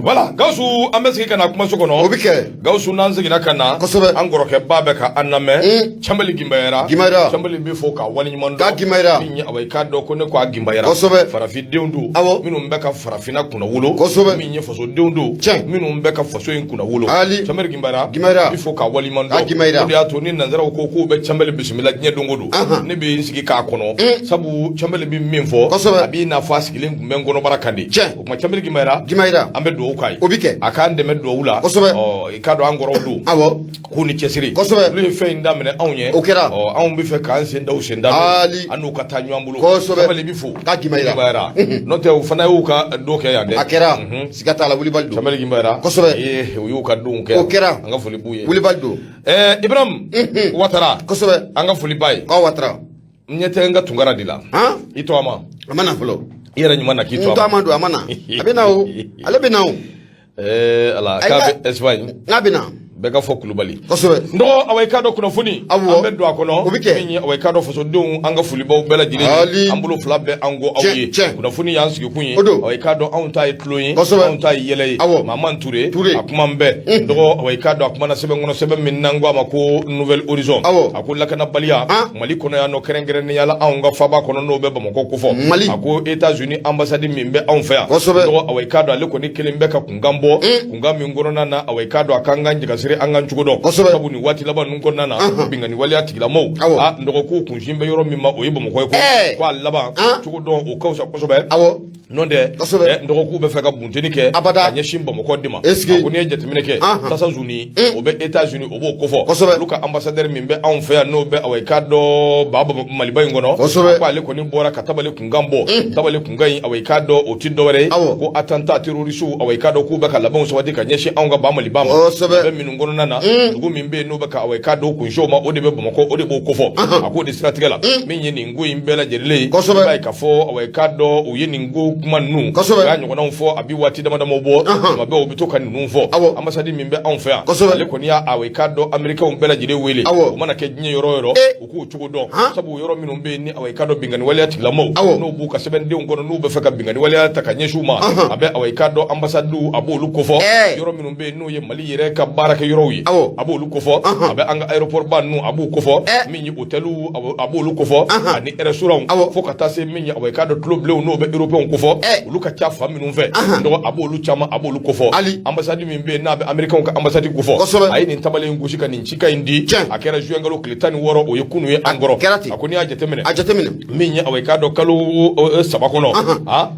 Voilà, Gawusu, an bɛ segin ka na kumaso kɔnɔ. O bɛ kɛ. Gawusu, n'an seginna ka na. Kosɛbɛ. An kɔrɔkɛba bɛ ka an lamɛn. Canbɛli Ginbayara. Ginbayara. Canbɛli bɛ fo k'a waleɲuman dɔn. K'a Ginbayara. Min ye awa, i k'a dɔn ko ne ko a Ginbayara. Kosɛbɛ. Farafindenw don. Awɔ. Minnu bɛ ka farafinna kunnawolo. Kosɛbɛ. Min ye fasodenw don. Tiɲɛ. Minnu bɛ ka faso in kunnawolo. Ali. Canbɛli Ginbayara. Ginbayara. Bɛ fo k'a waleɲuman dɔn. K'a Ginbayara. O de y'a to ni nanzaraw ko k'u bɛ Canbɛli bisimila diɲɛ don o don. Ne bɛ n sigi k'a kɔnɔ. Sabu Canbɛli bɛ min fɔ. Kosɛbɛ. A b'i n'a fɔ a sigilen tun bɛ n kɔnɔbara kan de. Tiɲɛ. O tuma, Canbɛli Ginbayara. Ginbayara. An bɛ dugawu k'a ye. O bɛ kɛ. A k'an dɛmɛ dugawu la. Kosɛbɛ. Ɔ, i k'a dɔn an kɔrɔw don. K'u ni cɛsiri. Kosɛbɛ. Olu ye fɛn in daminɛ anw ye. O kɛra. Ɔ, anw bɛ fɛ k'an sen da u sen da. Ali. An n'u ka taa ɲɔgɔn bolo. Kosɛbɛ. Canbɛli bɛ fo. K'a Ginbayara. Ginbayara. N'o tɛ, u fana y'u ka don kɛ yan dɛ. A kɛra. Siga t'a la, wulibali don. Canbɛli Ginbayara. Kosɛbɛ. Ee, u y'u ka donw kɛ. O kɛra. An ka foli b'u ye. Wulibali don. Ibrahim Watara. Kosɛbɛ. An ka foli b'a ye. K'a Watara. N ɲɛ tɛ n ka Tunkara de la. Han. I tɔgɔ ma. A ma na fɔlɔ. I yɛrɛ ɲuman na k'i N tɔgɔ tɔ a ma don, a ma na. A bɛ na o. Ale bɛ na o. Ala Ayi, k'a bɛ Espagne. N'a bɛ na. Bɛɛ ka fɔ Kulubali. Kosɛbɛ. N dɔgɔ, awa, i k'a dɔn kunnafoni. Awɔ. An bɛ don a kɔnɔ. O bɛ kɛ. Min ye, awa, i k'a dɔn fasodenw, an ka folibaw bɛɛ lajɛlen ye. Ali. An bolo fila bɛ an kɔ aw Tiɲɛ, ye. tiɲɛ. Kunnafoni y'an sigikun ye. O don. Awa, i k'a dɔn anw ta ye tulon ye. Kosɛbɛ. Anw ta ye yɛlɛ ye. Awɔ. Maman Ture. Ture. A kuma bɛɛ. N dɔgɔ, awa, i k'a dɔn a kumana sɛbɛn kɔnɔ, sɛbɛn min n'an ko a ma ko Nouvel Horizon. Awɔ. A ko lakanabaliya. Han. Mali kɔnɔ yan nɔ, kɛrɛnkɛrɛnnenya la anw ka faba kɔnɔ, n'o bɛ Bamakɔ kofɔ. Mali. A ko États-Unis ambassade min bɛ anw fɛ yan. Kosɛbɛ. N dɔgɔ, awa, i k'a dɔn ale kɔni kelen bɛ ka kunkan bɔ. Kunkan min kɔnɔna na, awa, i k'a dɔn a k'an k'an jagasiri, an k'an cogo dɔn. Kosɛbɛ. Sabu nin waati laban ninnu kɔnɔna na, binkanni waleya tigilamɔgɔw. Awɔ. A n dɔgɔ, k'u kunsin bɛ yɔrɔ min ma, o ye Bamakɔ ye ko. Ɛɛ. Ko a laban. Han. Cogo dɔn o ka fisa kosɛbɛ. N'o tɛ. Kosɛbɛ. N dɔgɔ, k'u bɛ fɛ ka bunteni kɛ. Abada. Ka ɲɛsin Bamakɔ de ma. Est-ce que- A ko n'i ye jateminɛ kɛ. Tasa Zuni, o bɛ États-Unis, o b'o kofɔ. Kosɛbɛ. Olu ka ambassadeur min bɛ anw fɛ yan, n'o bɛ, awa, i k'a dɔn ba Maliba in kɔnɔ. Kosɛbɛ. A ko ale kɔni bɔra ka tabali kunkan bɔ. Tabali kunkan in, awa, i k'a dɔn o ti dɔwɛrɛ ye. Awɔ. Ko attentat terroriste, awa, i k'a dɔn k'u bɛ ka labɛnw sabati ka ɲɛsin anw ka ba Maliba ma. Kosɛbɛ. Labɛn minnu kɔnɔna na, dugu min bɛ yen n'o bɛ ka, awa, i k'a dɔn kunsin o ma, o de bɛ Bamakɔ, o de b'o kofɔ. A k'o de siratigɛ la, min ye nin ko in bɛɛ lajɛlen ye. Kosɛbɛ. I b'a ye k'a fɔ, awa, i k'a dɔn u ye nin ko kuma ninnu. Kosɛbɛ. U y'a ɲɔgɔnnaw fɔ a bi waati dama damaw bɔ. Tuma bɛɛ u bɛ to ka ninnu fɔ. Awɔ. Ambassade min bɛ anw fɛ yan. Kosɛbɛ. Ale kɔni y'a, awa, i k'a dɔn américains bɛɛ lajɛlen wele. Awɔ. O mana kɛ diɲɛ yɔrɔ o yɔrɔ. Eh. U k'o cogo dɔn. Han. Sabu yɔrɔ minnu bɛ yen ni, awa, i k'a dɔn binkanni waleya tigilamɔgɔw. Awɔ. N'u b'u ka sɛbɛndenw kɔnɔ, n'u bɛ fɛ ka binkanni waleya ta ka ɲɛsin u ma. Ahan. A bɛ, awa, i k'a dɔn ambassade, a b'olu kofɔ. Eh. Yɔrɔ minnu bɛ yen n'o ye Mali yɛrɛ ka baarakɛ yɔrɔw ye. Awɔ. A b'olu kofɔ. Ahan. A bɛ an ka aéroport ba ninnu, a b'u kofɔ. Eh. Min ye hôteliw, a b'olu kofɔ. Ahan. Ani restaurant. Awɔ. Fo ka taa se min ye, awa, i k'a dɔn tulo bilenw n'o bɛ européens kofɔ. Eh. Olu ka ca fan minnu fɛ. Ahan. Dɔgɔ, a b'olu caman, a b'olu kofɔ. Ali. Ambassade min bɛ yen n'a bɛ américains ka ambassade kofɔ. Kosɛbɛ. A ye nin tabalen in gosi ka nin cikan in di. Tiɲɛ. A kɛra juin kalo tile 16, o ye kunun ye an kɔrɔ. Kɛra ten. A ko n'i y'a jateminɛ. A jateminɛ. Min ye, awa, i k'a dɔn kalo 3 kɔnɔ. Ah.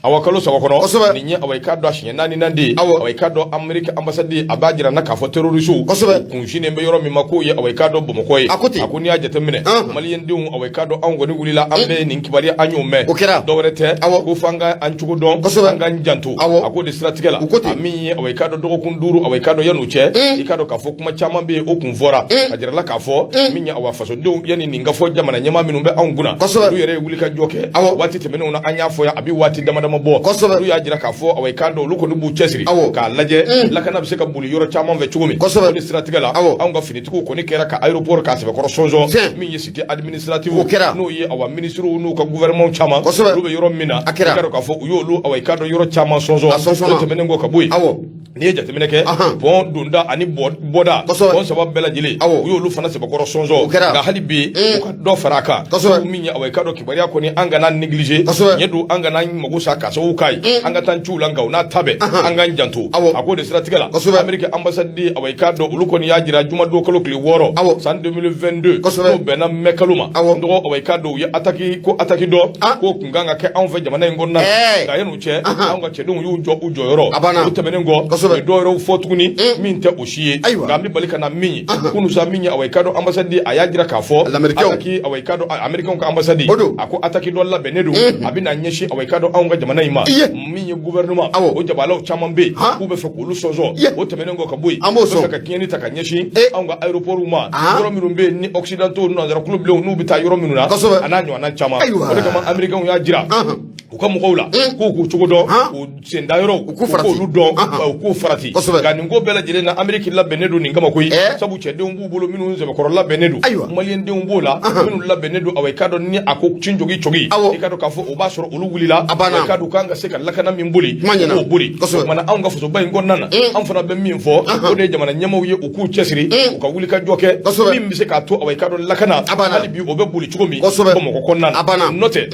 Awa, kalo 3 kɔnɔ. Kosɛbɛ. Nin ye, awa, i k'a dɔn a siɲɛ naaninan de ye. Awɔ. Awa, i k'a dɔn Amérique ambassade, a b'a jira n na k'a fɔ terroriste. Kosɛbɛ. Kunsinnen bɛ yɔrɔ min ma, k'o ye, awa, i k'a dɔn Bamakɔ ye. A ko ten. A ko n'i y'a jateminɛ. Maliyɛndenw, awa, i k'a dɔn anw kɔni wulila, an bɛ nin kibaruya, an y'o mɛn. O kɛra. Dɔwɛrɛ tɛ. Awɔ. Ko f'an ka an cogo dɔn. Kosɛbɛ. An k'an janto. Awɔ. A k'o de siratigɛ la. U ko ten. A min ye, awa, i k'a dɔn dɔgɔkun 5, awa, i k'a dɔn yan'o cɛ. I k'a dɔn k'a fɔ kuma caman bɛ yen, o kun fɔra. A jirala k'a fɔ min ye, awa, fasodenw, yanni nin ka fɔ, jamana ɲɛmaa minnu bɛ anw kunna. Kosɛbɛ. Olu yɛrɛ ye wuli ka jɔ kɛ. Awɔ. Waati tɛmɛnenw na, an y'a fɔ yan, a bɛ waati dama dama bɔ. Kosɛbɛ. Olu y'a jira k'a fɔ, awa, i k'a dɔn olu kɔni b'u cɛsiri. Awɔ. K'a lajɛ lakana bɛ se ka boli yɔrɔ caman fɛ cogo min. Kosɛbɛ. O de siratigɛ la. Awɔ. Anw ka finitigiw kɔni kɛra ka aéroport k'a sɛbɛkɔrɔ sɔnsɔn. Tiɲɛ. Min ye cité administrative. O kɛra. N'o ye, awa, ministres n'u ka gouvernement caman. Kosɛbɛ. Olu bɛ yɔrɔ min na. A kɛra. I k'a dɔn k'a fɔ u y'olu, awa, i k'a dɔn yɔrɔ caman sɔnsɔn. A sɔnsɔnna. O tɛmɛnen kɔ ka bɔ yen. Awɔ. N'i ye jateminɛ kɛ, Ahan. pont donda ani bɔda, Kosɛbɛ. pont saba bɛɛ lajɛlen, Awɔ. u y'olu fana sɛbɛkɔrɔ sɔnsɔn. O kɛra. Nka hali bi, u ka dɔ fara a kan. Kosɛbɛ. Min ye, awa, i k'a dɔn kibaruya kɔni, an kana négliger. Kosɛbɛ. Ɲɛ don, an kana mago sa k'a sababu k'a ye, an ka taa ciw la, nka o n'a ta bɛɛ, an k'an janto. Awɔ. A k'o de siratigɛ la, Kosɛbɛ. Amérique ambassade, awa, i k'a dɔn olu kɔni y'a jira jumadon kalo tile 6, Awɔ. san 2022, Kosɛbɛ. n'o bɛnna mai kalo ma. Awɔ. N dɔgɔ, awa, i k'a dɔn u ye attaque ko attaque dɔ Ah. k'o kun kan ka kɛ anw fɛ jamana in kɔnɔna na. Ɛɛ. Nka yan'o cɛ, Ahan. anw ka cɛdenw y'u jɔ u jɔyɔrɔ. A banna. O tɛmɛnen kɔ, Kosɛbɛ. u ye dɔwɛrɛw fɔ tuguni min tɛ o si ye. Ayiwa. Nka an bɛ bali ka na min ye kunun sa, min ye, awa, i k'a dɔn ambassade, a y'a jira k'a fɔ L'Américain. attaque, awa, i k'a dɔn américain ka ambassade, O don. a ko attaque dɔ labɛnnen don, a bɛ na ɲɛsin, awa, i k'a dɔn anw ka jamana in ma. Iye. Min ye gouvernement, Awɔ. o jabalaw caman bɛ yen Han. k'u bɛ fɛ k'olu sɔnsɔn. Iye. O tɛmɛnen kɔ ka bɔ yen, An b'o u bɛ fɛ sɔn. ka tiɲɛni ta ka ɲɛsin Eh. anw ka aéroport ma, Ah. yɔrɔ minnu bɛ yen ni occidentaux, nanzara kulo bilenw, n'u bɛ taa yɔrɔ minnu na, Kosɛbɛ. a n'a ɲɔgɔnna caman. Ayiwa. O de kama américains y'a jira Ahan. U ka mɔgɔw la k'u k'u cogo dɔn, u senda yɔrɔw, u k'u farati. K'olu dɔn, u k'u farati. Nka nin ko bɛɛ lajɛlen na, Ameriki labɛnnen don nin kama koyi, sabu cɛdenw b'u bolo minnu sɛbɛkɔrɔ labɛnnen don. Maliyɛndenw b'o la minnu labɛnnen don. Awa, i k'a dɔn ni a ko cin jogi cogi, i k'a dɔn k'a fɔ o b'a sɔrɔ olu wulila. A banna. I k'a dɔn u kan ka se ka lakana min boli, Kuma ɲɛna. u b'o boli. O kumana, anw ka fasoba in kɔnɔna na, an fana bɛ min fɔ, o de ye jamana ɲɛmaaw ye, u k'u cɛsiri, u ka wuli ka jɔ kɛ min bɛ se k'a to, awa, i k'a dɔn lakana A banna. hali bi o bɛ boli cogo min Bamakɔ kɔnɔna na. A banna. N'o tɛ,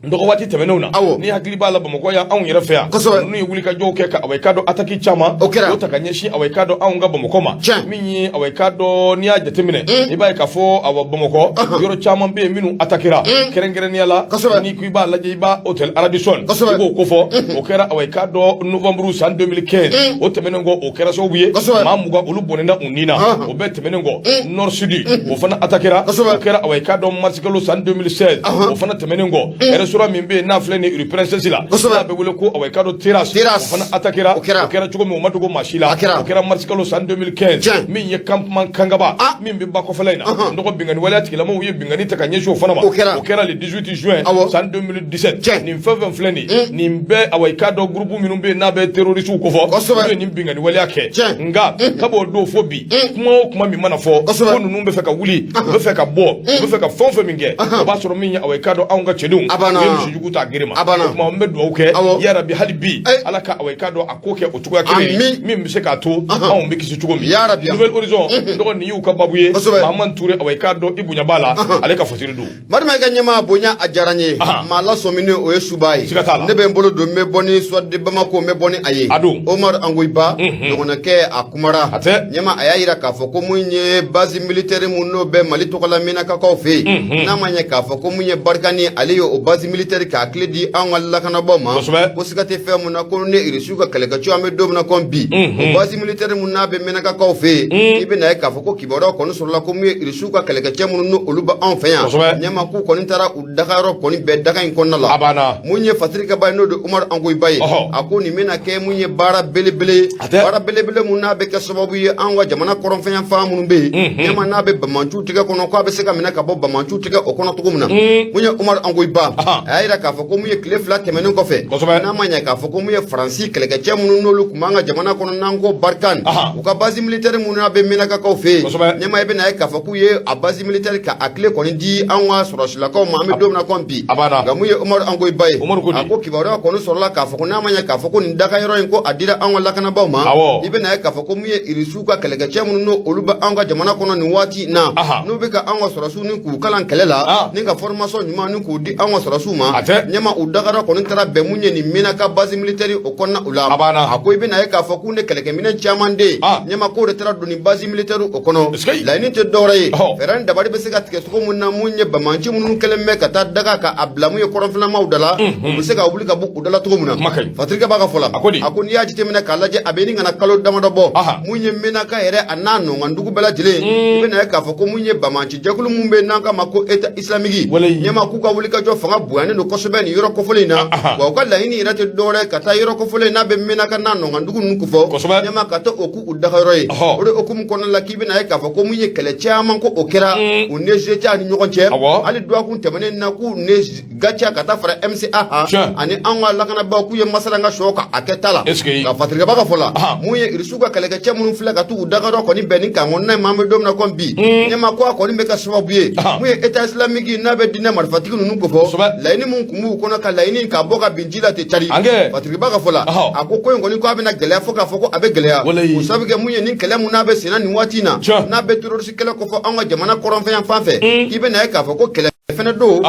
dɔgɔ waati tɛmɛnenw na, ni hakili b'a la, Bamakɔ yan, anw yɛrɛ fɛ yan, ninnu ye wuli ka jɔw kɛ ka, awa, i k'a dɔn attaque caman O kɛra. o ta ka ɲɛsin, awa, i k'a dɔn anw ka Bamakɔ ma. Min ye, awa, i k'a dɔn n'i y'a jateminɛ, i b'a ye k'a fɔ, awa, Bamakɔ yɔrɔ caman bɛ yen minnu attaquera, kɛrɛnkɛrɛnnenya la, n'i ko i b'a lajɛ, i b'a hôtel Radisson, i b'o kofɔ. O kɛra, awa, i k'a dɔn novembre san 2015. O tɛmɛnen kɔ, o kɛra sababu ye maa 20, olu bɔnɛna u ni na. O bɛɛ tɛmɛnen kɔ, Nord Sud, o fana attaquera. O kɛra, awa, i k'a dɔn mars kalo san 2016. O fana tɛmɛnen kɔ, restaurant min bɛ yen n'a filɛ nin ye rue Princesse la, n'a bɛ wele ko, awa, i k'a dɔn Terrasse, Terrasse. o fana attaquera. O kɛra. O kɛra cogo min, o ma dogo maa si la. A kɛra. O kɛra mars kalo san 2015. Min ye campement Kangaba, min bɛ ba kɔfɛla in na, dɔgɔ binkanni waleya tigilamɔgɔw ye binkanni ta ka ɲɛsin o fana ma. O kɛra. O kɛra le 18 juin san 2017. Nin fɛn fɛn filɛ nin ye, nin bɛɛ, awa, i k'a dɔn groupe minnu bɛ yen n'a bɛ terroristes kofɔ, olu ye nin binkanni waleya kɛ. Nka kab'o don fo bi, kuma o kuma min mana fɔ ko ninnu bɛ fɛ ka wuli, u bɛ fɛ ka bɔ, u bɛ fɛ ka fɛn o fɛn min kɛ, o b'a sɔrɔ min ye, awa, i k'a dɔn anw ka cɛdenw, A banna. u ye misijugu ta gere ma. A banna. O tuma n bɛ dugawu kɛ, yarabi, hali bi, Ala ka, awa, i k'a dɔn a ko kɛ o cogoya kelen ye min bɛ se k'a to anw bɛ kisi cogo min. Yarabi. Nouvel Horizon, dɔgɔ, nin y'u ka babu ye. Mahamani Ture, awa, i k'a dɔn i bonya b'a la, ale ka fasiri don. Marima, i ka ɲɛmaa bonya, a diyara n ye. Maa lasɔminen, o ye suba ye. Siga t'a la. Ne bɛ n bolo don, n bɛ bɔ ni Soir de Bamako, n bɛ bɔ ni a ye. A don. Omar Angoyiba dɔgɔnɔkɛ, a kumara. A tɛ. Ɲɛma, a y'a yira k'a fɔ ko mun ye base militaire mun n'o bɛ Mali tɔgɔ la Menakakaw fɛ yen, n'a ma ɲɛ k'a fɔ ko mun ye Barkhane, ale ye o base militaire k'a clé di anw ka lakanabaaw ma, ko siga tɛ fɛn mun na, ko ne Irisiw ka kɛlɛkɛcɛw, an bɛ don min na komi bi, o base militaire mun n'a bɛ Menakakaw fɛ yen, i bɛna ye k'a fɔ ko kibaruya kɔni sɔrɔla ko mun ye Irisiw ka kɛlɛkɛcɛ minnu n'olu bɛ anw fɛ yan, ɲɛma, k'u kɔni taara u dagayɔrɔ kɔni bɛɛ daga in kɔnɔna la. A banna. Mun ye Fasirikɛba ye, n'o de Umaru Angoyiba ye, a ko nin bɛna kɛ mun ye baara belebele ye, A tɛ. baara belebele mun n'a bɛ kɛ sababu ye anw ka jamana kɔrɔnfɛyanfan minnu bɛ yen, ɲɛma, n'a bɛ bamanciw tigɛ kɔnɔ, k'a bɛ se ka minɛ ka bɔ bamanciw tigɛ o kɔnɔ cogo min na. Mun ye Umaru Angoyiba, a y'a yira k'a fɔ ko mun ye tile 2 tɛmɛnen kɔfɛ, n'a ma ɲɛ k'a fɔ ko mun ye Faransi kɛlɛkɛcɛ minnu n'olu tun b'an ka jamana kɔnɔ n'an ko Barkhane, u ka base militaire minnu n'a bɛ Menakakaw fɛ yen, ɲɛma, i bɛna ye k'a fɔ k'u ye a base militaire ka a clé kɔni di anw ka sɔrɔsilakaw ma, an bɛ don min na komi bi. A banna. Nka mun ye Umaru Angoyiba ye, Umaru ko di? A ko kibaruya kɔni sɔrɔla k'a fɔ ko n'a ma ɲɛ k'a fɔ ko nin dagayɔrɔ in, ko a dira anw ka lakanabaaw ma, i bɛna ye k'a fɔ ko mun ye Irisiw ka kɛlɛkɛcɛ minnu n'olu bɛ anw ka jamana kɔnɔ nin waati in na, n'u bɛ ka anw ka sɔrɔsiw ni k'u kalan kɛlɛ la, ni ka formation ɲuman ni k'u di anw ka sɔrɔsiw ma, A tɛ. ɲɛma, u dagayɔrɔ kɔni taara bɛn mun ye nin Menaka base militaire o kɔnɔna u la. A banna. A ko i bɛna ye k'a fɔ k'u ni kɛlɛkɛminɛn caman de ye, ɲɛma, k'o de taara don nin base militaire o kɔnɔ. Laɲini tɛ dɔwɛrɛ ye, fɛɛrɛ ni dabali bɛ se ka tigɛ cogo mun na, mun ye bamanci minnu kɛlen bɛ ka taa daga ka a bila mun ye kɔrɔnfɛlamaw da la, u bɛ se ka wuli ka bɔ u da la cogo min na. Kuma ka ɲi. Fatirikɛ b'a ka fɔ la, A ko di? A ko n'i y'a jateminɛ k'a lajɛ, a bɛ ɲini ka na kalo damadɔ bɔ, mun ye Menaka yɛrɛ a n'a nɔnkandugu bɛɛ lajɛlen, i bɛna ye k'a fɔ ko mun ye bamanci jɛkulu mun bɛ yen n'an k'a ma ko État islamique, ɲɛma, k'u ka wulikajɔ fanga bonyanen don kosɛbɛ nin yɔrɔ kofɔlen in na. Wa u ka laɲini yɛrɛ tɛ dɔwɛrɛ ye ka taa yɔrɔ kofɔlen n'a bɛ Menaka n'a nɔnkandugu ninnu kofɔ, ɲɛma, ka taa o k'u dagayɔrɔ ye. O de hukumu kɔnɔna la, k'i bɛna ye k'a fɔ ko mun ye kɛlɛ caman ko o kɛra u ni GIA ni ɲɔgɔn cɛ. Hali dɔgɔkun tɛmɛnen na, k'u ni GATIA ka taa fara MCA kan ani an ka lakanabaaw, k'u ye masala ka sɔ ka a kɛ ta la. Nka Fatirikɛba ka fɔ la, mun ye Irisiw ka kɛlɛkɛcɛ minnu filɛ ka t'u dagayɔrɔ kɔni bɛn nin kan kɔnɔna in ma, an bɛ don min na komi bi, ɲɛma, ko a kɔni bɛ kɛ sababu ye mun ye État islamique n'a bɛ diinɛ marifatigi ninnu kofɔ, laɲini mun tun b'u kɔnɔ ka laɲini ka bɔ ka bin ji la ten cari. Fatirikɛba ka fɔ la, a ko ko in kɔni, ko a bɛna gɛlɛya fo k'a fɔ ko a bɛ gɛlɛya, o sabu kɛ mun ye nin kɛlɛ mun n'a bɛ senna nin waati in na, n'a bɛ terroriste kɛlɛ kofɔ an ka jamana kɔrɔnfɛ yan fan fɛ, k'i bɛna ye k'a fɔ ko kɛlɛ fɛnɛ don,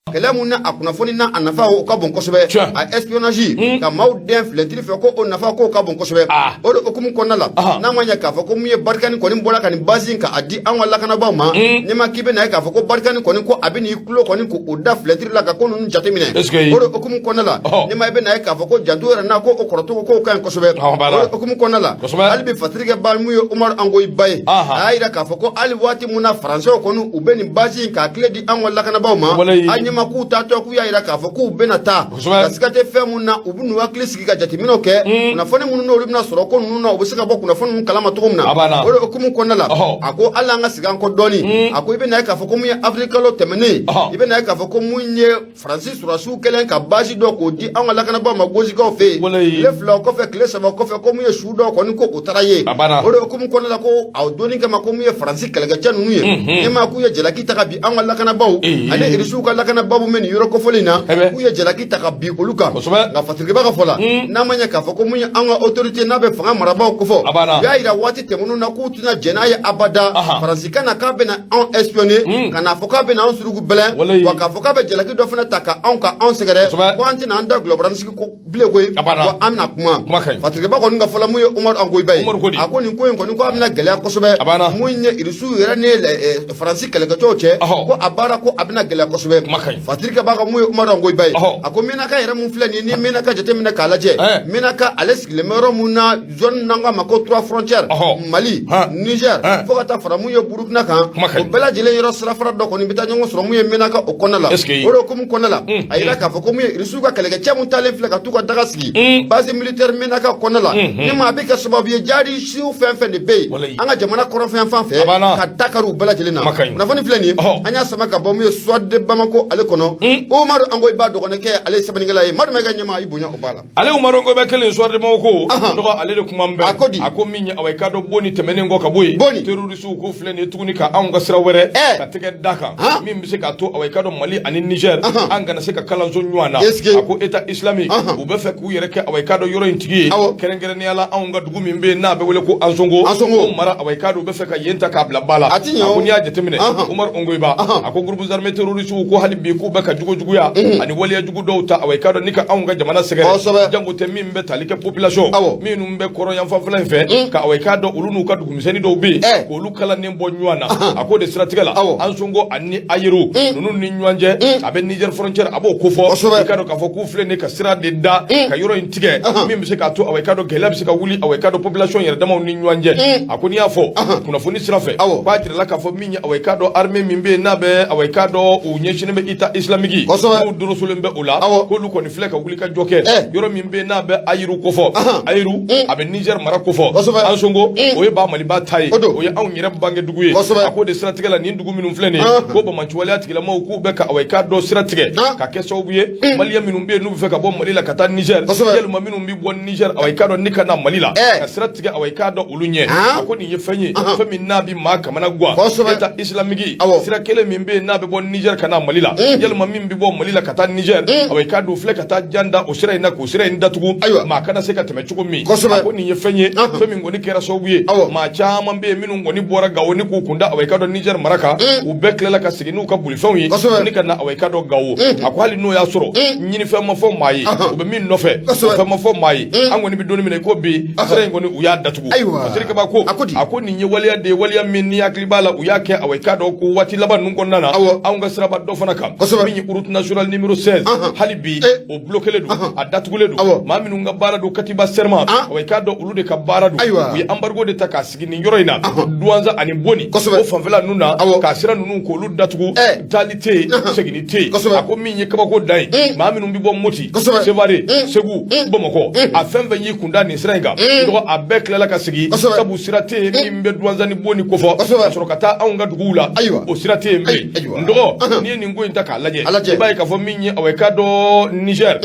kɛlɛ mun na a kunnafoni n'a a nafa o ka bon kosɛbɛ, a espionnage ka maaw den filɛtiri fɛ, ko o nafa k'o ka bon kosɛbɛ. O de hukumu kɔnɔna la, n'a ma ɲɛ k'a fɔ ko mun ye Barkhane kɔni bɔra ka nin base in ka a di an ka lakanabaaw ma, ɲɛma, k'i bɛna ye k'a fɔ ko Barkhane kɔni ko a bɛ n'i tulo kɔni k'o da filɛtiri la ka ko ninnu jateminɛ. O de hukumu kɔnɔna la, ɲɛma, i bɛna ye k'a fɔ ko janto yɛrɛ n'a ko o kɔrɔcogo k'o ka ɲi kosɛbɛ. O de hukumu kɔnɔna la, hali bi Fatirikɛ ba mun ye Umaru Angoyiba ye, a y'a yira k'a fɔ ko hali waati mun na Faransɛw kɔni u bɛ nin base in k'a clé di an ka lakanabaaw ma, a ɲɛma. Ɲɛma k'u taatɔ, k'u y'a jira k'a fɔ k'u bɛna taa, nka siga tɛ fɛn mun na, u bɛn'u hakili sigi ka jateminɛw kɛ, kunnafoni minnu n'olu bɛna sɔrɔ ko ninnu na, u bɛ se ka bɔ kunnafoni ninnu kalama cogo min na. O de hukumu kɔnɔna la, a ko hali an ka segin an kɔ dɔɔni, a ko i bɛna ye k'a fɔ ko mun ye avril kalo tɛmɛnen, i bɛna ye k'a fɔ ko mun ye Faransi sɔrɔdasiw kɛlen ka base dɔ k'o di an ka lakanabaaw ma Gosikaw fɛ yen, tile 2 kɔfɛ, tile 3 kɔfɛ, ko mun ye su dɔw kɔni ko o taara ye. O de hukumu kɔnɔna la, ko a donni kama, ko mun ye Faransi kɛlɛkɛcɛ ninnu ye, ɲɛma k'u ye jalaki ta ka bin an ka lakanabaaw ani Irisiw ka lakanabaaw bɛ nin yɔrɔ kofɔlen in na, k'u ye jalaki ta ka bin olu kan. Nka Fatirikɛba ka fɔ la, n'a ma ɲɛ k'a fɔ ko mun ye an ka autorité n'a bɛ fanga marabaaw kofɔ, u y'a jira waati tɛmɛnenw na k'u tɛna jɛn n'a ye abada, Faransi ka na k'a bɛna anw espionner, ka n'a fɔ k'a bɛna anw suruku bɛlɛn, wa k'a fɔ k'a bɛ jalaki dɔ fana ta ka anw ka anw sɛgɛrɛ, ko an tɛna an da gulɔbaranin sigi ko bilen koyi, wa an bɛna kuma. Fatirikɛba kɔni ka fɔ la, mun ye Umaru Angoyiba ye, a ko nin ko in kɔni ko a bɛna gɛlɛya kosɛbɛ, mun ye Irisiw yɛrɛ ni Faransi kɛlɛkɛcɛw cɛ, ko a baara ko a bɛna gɛlɛya kosɛbɛ. Fatirikɛba ka mun ye Umaru Angoyiba ye, a ko Menaka yɛrɛ mun filɛ nin ye, ni Menaka jateminɛ k'a lajɛ, Menaka ale sigilen bɛ yɔrɔ mun na, zone n'an k'a ma ko trois frontières, Mali, Niger, fo ka taa fara mun ye Burukina kan, o bɛɛ lajɛlen yɔrɔ sirafara dɔ kɔni bɛ taa ɲɔgɔn sɔrɔ mun ye Menaka o kɔnɔna la. O de hukumu kɔnɔna la, a yira k'a fɔ ko mun ye Irisiw ka kɛlɛkɛcɛ mun taalen filɛ ka t'u ka daga sigi base militaire Menaka kɔnɔna la, ni ma a bɛ kɛ sababu ye jihadisiw fɛn fɛn de bɛ yen an ka jamana kɔrɔnfɛn fan fɛ, ka dakari u bɛɛ lajɛlen na. Kunnafoni filɛ nin ye, an y'a sama ka bɔ mun ye Soir de Bamako ale kɔnɔ. Umaru Angoyiba dɔgɔninkɛ, ale ye sɛbɛnnikɛla ye. Madu Mayiga ɲɛma, i bonya o b'a la. Ale Umaru Angoyiba kelen, Soir de Bamako dɔgɔ, ale de kuma bɛɛ. A ko di? A ko min ye, awa, i k'a dɔn Boni tɛmɛnen kɔ ka bɔ yen, Boni terrorisiw ko filɛ nin ye tuguni ka anw ka sira wɛrɛ ka tɛgɛ da kan min bɛ se k'a to, awa, i k'a dɔn Mali ani Niger an kana se ka kalanso ɲɔgɔn na. A ko État islamique u bɛ fɛ k'u yɛrɛ kɛ, awa, i k'a dɔn yɔrɔ in tigi ye, kɛrɛnkɛrɛnnenya la anw ka dugu min bɛ yen n'a bɛ wele ko Ansongo, o mara, awa, i k'a dɔn u bɛ fɛ ka yen ta k'a bila ba la. A ko n'i y'a jateminɛ, Umaru Ongoyiba a ko groupes armés terroristes ko hali bi k'u bɛ ka jogo juguya ani waleya jugu dɔw ta, awa, i k'a dɔn ni ka anw ka jamana sɛgɛrɛ, jango tɛ min bɛ tali kɛ population minnu bɛ kɔrɔn yanfanfɛla in fɛ, ka, awa, i k'a dɔn olu n'u ka dugumisɛnnin dɔw bɛ yen k'olu kalannen bɔ ɲɔgɔn na. A k'o de siratigɛ la, Ansongo ani Ayiru ninnu ni ɲɔgɔn cɛ, a bɛ Niger frontière, a b'o kofɔ, i k'a dɔn k'a fɔ k'u filɛ nin ka sira de da ka yɔrɔ in tigɛ min bɛ se k'a to, awa, i k'a dɔn gɛlɛya bɛ se ka wuli, awa, i k'a dɔn population yɛrɛ damaw ni ɲɔgɔn cɛ. A ko n'i y'a fɔ kunnafoni sira fɛ, k'a jirala k'a fɔ min ye, awa, i k'a dɔn armée min bɛ yen n'a bɛ, awa, i k'a dɔn u ɲɛsinnen bɛ État islamique, n'u dorosolen bɛ o la, k'olu kɔni filɛ ka wuli ka jɔ kɛ yɔrɔ min bɛ yen n'a bɛ Ayiru kofɔ. Ayiru a bɛ Niger mara kofɔ. Ansongo o ye ba Maliba ta ye, o ye anw yɛrɛ bange dugu ye. A k'o de siratigɛ la, nin dugu minnu filɛ nin ye, ko banbaanci waleya tigilamɔgɔw k'u bɛ ka, awa, i k'a dɔn sira tigɛ ka kɛ sababu ye maliyɛn minnu bɛ yen n'u bɛ fɛ ka bɔ Mali la ka taa Niger, yalima minnu bɛ bɔ Niger, awa, i k'a dɔn ni ka na Mali la, ka sira tigɛ, awa, i k'a dɔn olu ɲɛ. A ko nin ye fɛn ye, fɛn min n'a bɛ maa kamana gan. État islamique sira kelen min bɛ yen n'a bɛ bɔ Niger ka na Mali la, yalima min bɛ bɔ Mali la ka taa Niger, awa, i k'a dɔn filɛ ka taa jan da o sira in na k'o sira in datugu, maa kana se ka tɛmɛ cogo min. A ko nin ye fɛn ye, fɛn min kɔni kɛra sababu ye maa caman bɛ yen minnu kɔni bɔra Gawo ni k'u kun da, awa, i k'a dɔn Niger mara kan, u bɛɛ tilala ka segin n'u ka bolifɛnw ye ni ka na, awa, i k'a dɔn Gawo. A ko hali n'o y'a sɔrɔ ɲinifɛn ma fɔ maa ye, u bɛ min nɔfɛ o fɛn ma fɔ maa ye, an kɔni bɛ don min na i ko bi, sira in kɔni u y'a datugu. Fasirikɛba ko a ko nin ye waleya de ye, waleya min ni hakili b'a la u y'a kɛ, awa, i k'a dɔn ko waati laban ninnu kɔnɔna na anw ka siraba dɔ fana kan min ye route nationale numéro 16, hali bi o bloquélen don, a datugulen don. Maa minnu ka baara don katiba serma, awa, i k'a dɔn olu de ka baara don, u ye embargo de ta k'a sigi nin yɔrɔ in na, Duwanza ani Boni o fanfɛla ninnu na, k'a sira ninnu k'olu datugu, taali tɛ yen, seginni tɛ yen. A ko min ye kabako dan ye, maa minnu bɛ bɔ Moti, Sevare, Segu, Bamakɔ, a fɛn fɛn y'i kun da nin sira in kan dɔgɔ, a bɛɛ tilala ka segin, sabu sira tɛ yen min bɛ Duwanza ni Boni kofɔ ka sɔrɔ ka taa anw ka duguw la, o sira tɛ yen bilen. N dɔgɔ, n'i ye nin ko in ta k'a lajɛ, i b'a ye k'a fɔ min ye, awa, i k'a dɔn Niger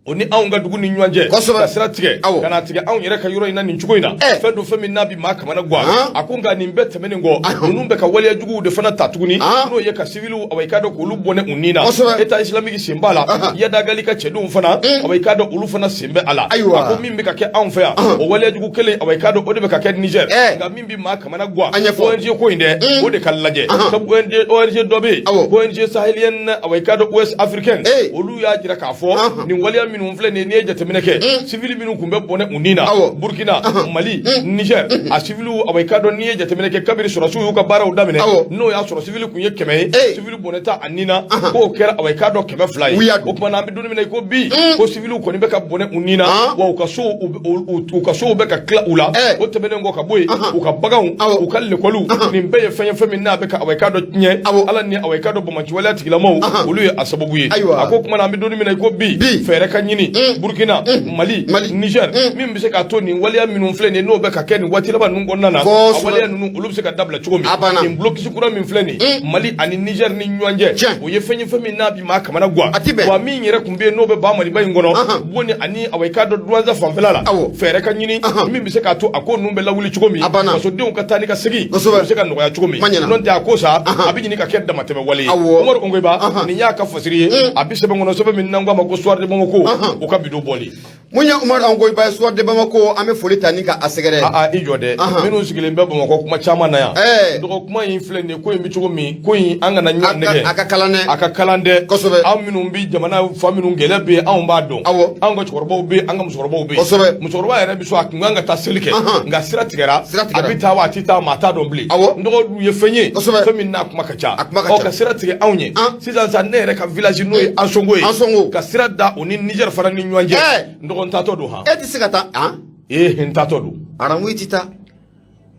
o ni anw ka dugu ni ɲɔgɔn cɛ ka sira tigɛ ka na tigɛ anw yɛrɛ ka yɔrɔ in na nin cogo in na, fɛn don, fɛn min n'a bɛ maa kamana gan. A ko nka nin bɛɛ tɛmɛnen kɔ, ninnu bɛ ka waleya juguw de fana ta tuguni, n'o ye ka siviliw, awa, i k'a dɔn k'olu bɔnɛ u ni na. État islamique sen b'a la, Iyad Ag Ghali ka cɛdenw fana, awa, i k'a dɔn olu fana sen bɛ a la. A ko min bɛ ka kɛ anw fɛ yan, o waleya jugu kelen, awa, i k'a dɔn o de bɛ ka kɛ Niger. Nka min bɛ maa kamana gan, ONG ko in dɛ, o de ka lajɛ, sabu ONG dɔ bɛ yen, ONG sahélienne, awa, i k'a dɔn ouest africaine, olu y'a jira k'a fɔ nin waleya minnu filɛ nin ye, n'i ye jateminɛ kɛ, civil minnu tun bɛ bɔnɛ u ni na Burkina, Mali, Niger, a civiliw, awa i k'a dɔn, n'i ye jateminɛ kɛ, kabini sɔrɔdasiw y'u ka baaraw daminɛ, n'o y'a sɔrɔ civil tun ye 100 ye, civil bɔnɛ ta a ni na, k'o kɛra, awa i k'a dɔn, 200 ye. O tuma na, an bɛ don min na i ko bi, ko civiliw kɔni bɛ ka bɔnɛ u ni na, wa u ka sow bɛ ka tila u la. O tɛmɛnen kɔ ka bɔ yen, u ka baganw, u ka lekɔliw, nin bɛɛ ye fɛn ye, fɛn min n'a bɛ ka, awa i k'a dɔn, tiɲɛ. Ala ni, awa i k'a dɔn, banbaanci waleya tigilamaw, olu ye a sababu ye. A ko kuma na, an bɛ don min na i ko bi, fɛɛrɛ ka ɲini Burkina, Mali, Niger, min bɛ se k'a to nin waleya minnu filɛ nin ye, n'o bɛ ka kɛ nin waati laban ninnu kɔnɔna na, a waleya ninnu, olu bɛ se ka dabila cogo min. Nin blocus kura min filɛ nin Mali ani Niger ni ɲɔgɔn cɛ, o ye fɛn ye, fɛn min n'a bi maa kamana gan. Wa min yɛrɛ tun bɛ yen, n'o bɛ ba Maliba in kɔnɔ, Boni ani, awa i k'a dɔn, Duwanza fanfɛla la, fɛɛrɛ ka ɲini min bɛ se k'a to a ko ninnu bɛ lawuli cogo min, fasodenw ka taa ni ka segin o bɛ se ka nɔgɔya cogo min. N'o tɛ, a ko sa, a bɛ ɲini ka kɛ damatɛmɛ wale ye. Umaru Ongoyiba, nin y'a ka fasiri ye, a bɛ sɛbɛn kɔnɔ, sɛbɛn min n'an k'a ma ko Soir de Bamako, o ka bidon bɔli. Mun ye Umaru Ongoyiba ye, Soir de Bamako, an bɛ foli ta ni ka a sɛgɛrɛ. Aa, i jɔ dɛ, minnu sigilen bɛ Bamakɔ kuma caman na yan, dɔgɔ, kuma in filɛ nin ye, ko in bɛ cogo min, ko in, an kana ɲɔgɔn nɛgɛ. A ka kalan dɛ. A ka kalan dɛ. Kosɛbɛ. Anw minnu bɛ jamana fan minnu gɛlɛya bɛ yen, anw b'a dɔn. Anw ka cɛkɔrɔbaw bɛ yen, an ka musokɔrɔbaw bɛ yen. Musokɔrɔba yɛrɛ bɛ so, a kun kan ka taa seli kɛ, nka sira tigɛra. A bɛ taa wa a tɛ taa, maa t'a dɔn bilen. N dɔgɔ dun ye fɛn ye, fɛn min n'a kuma ka ca. A kuma ka ca. Ɔ, ka sira tigɛ anw ye sisan sa, ne yɛrɛ ka village, n'o ye Ansongo ye, Ansongo. ka sira da o ni Niger fana ni ɲɔgɔn cɛ, n dɔgɔ, n taatɔ don han. E tɛ se ka taa han? Ee, n taatɔ don. Haramu, i tɛ taa.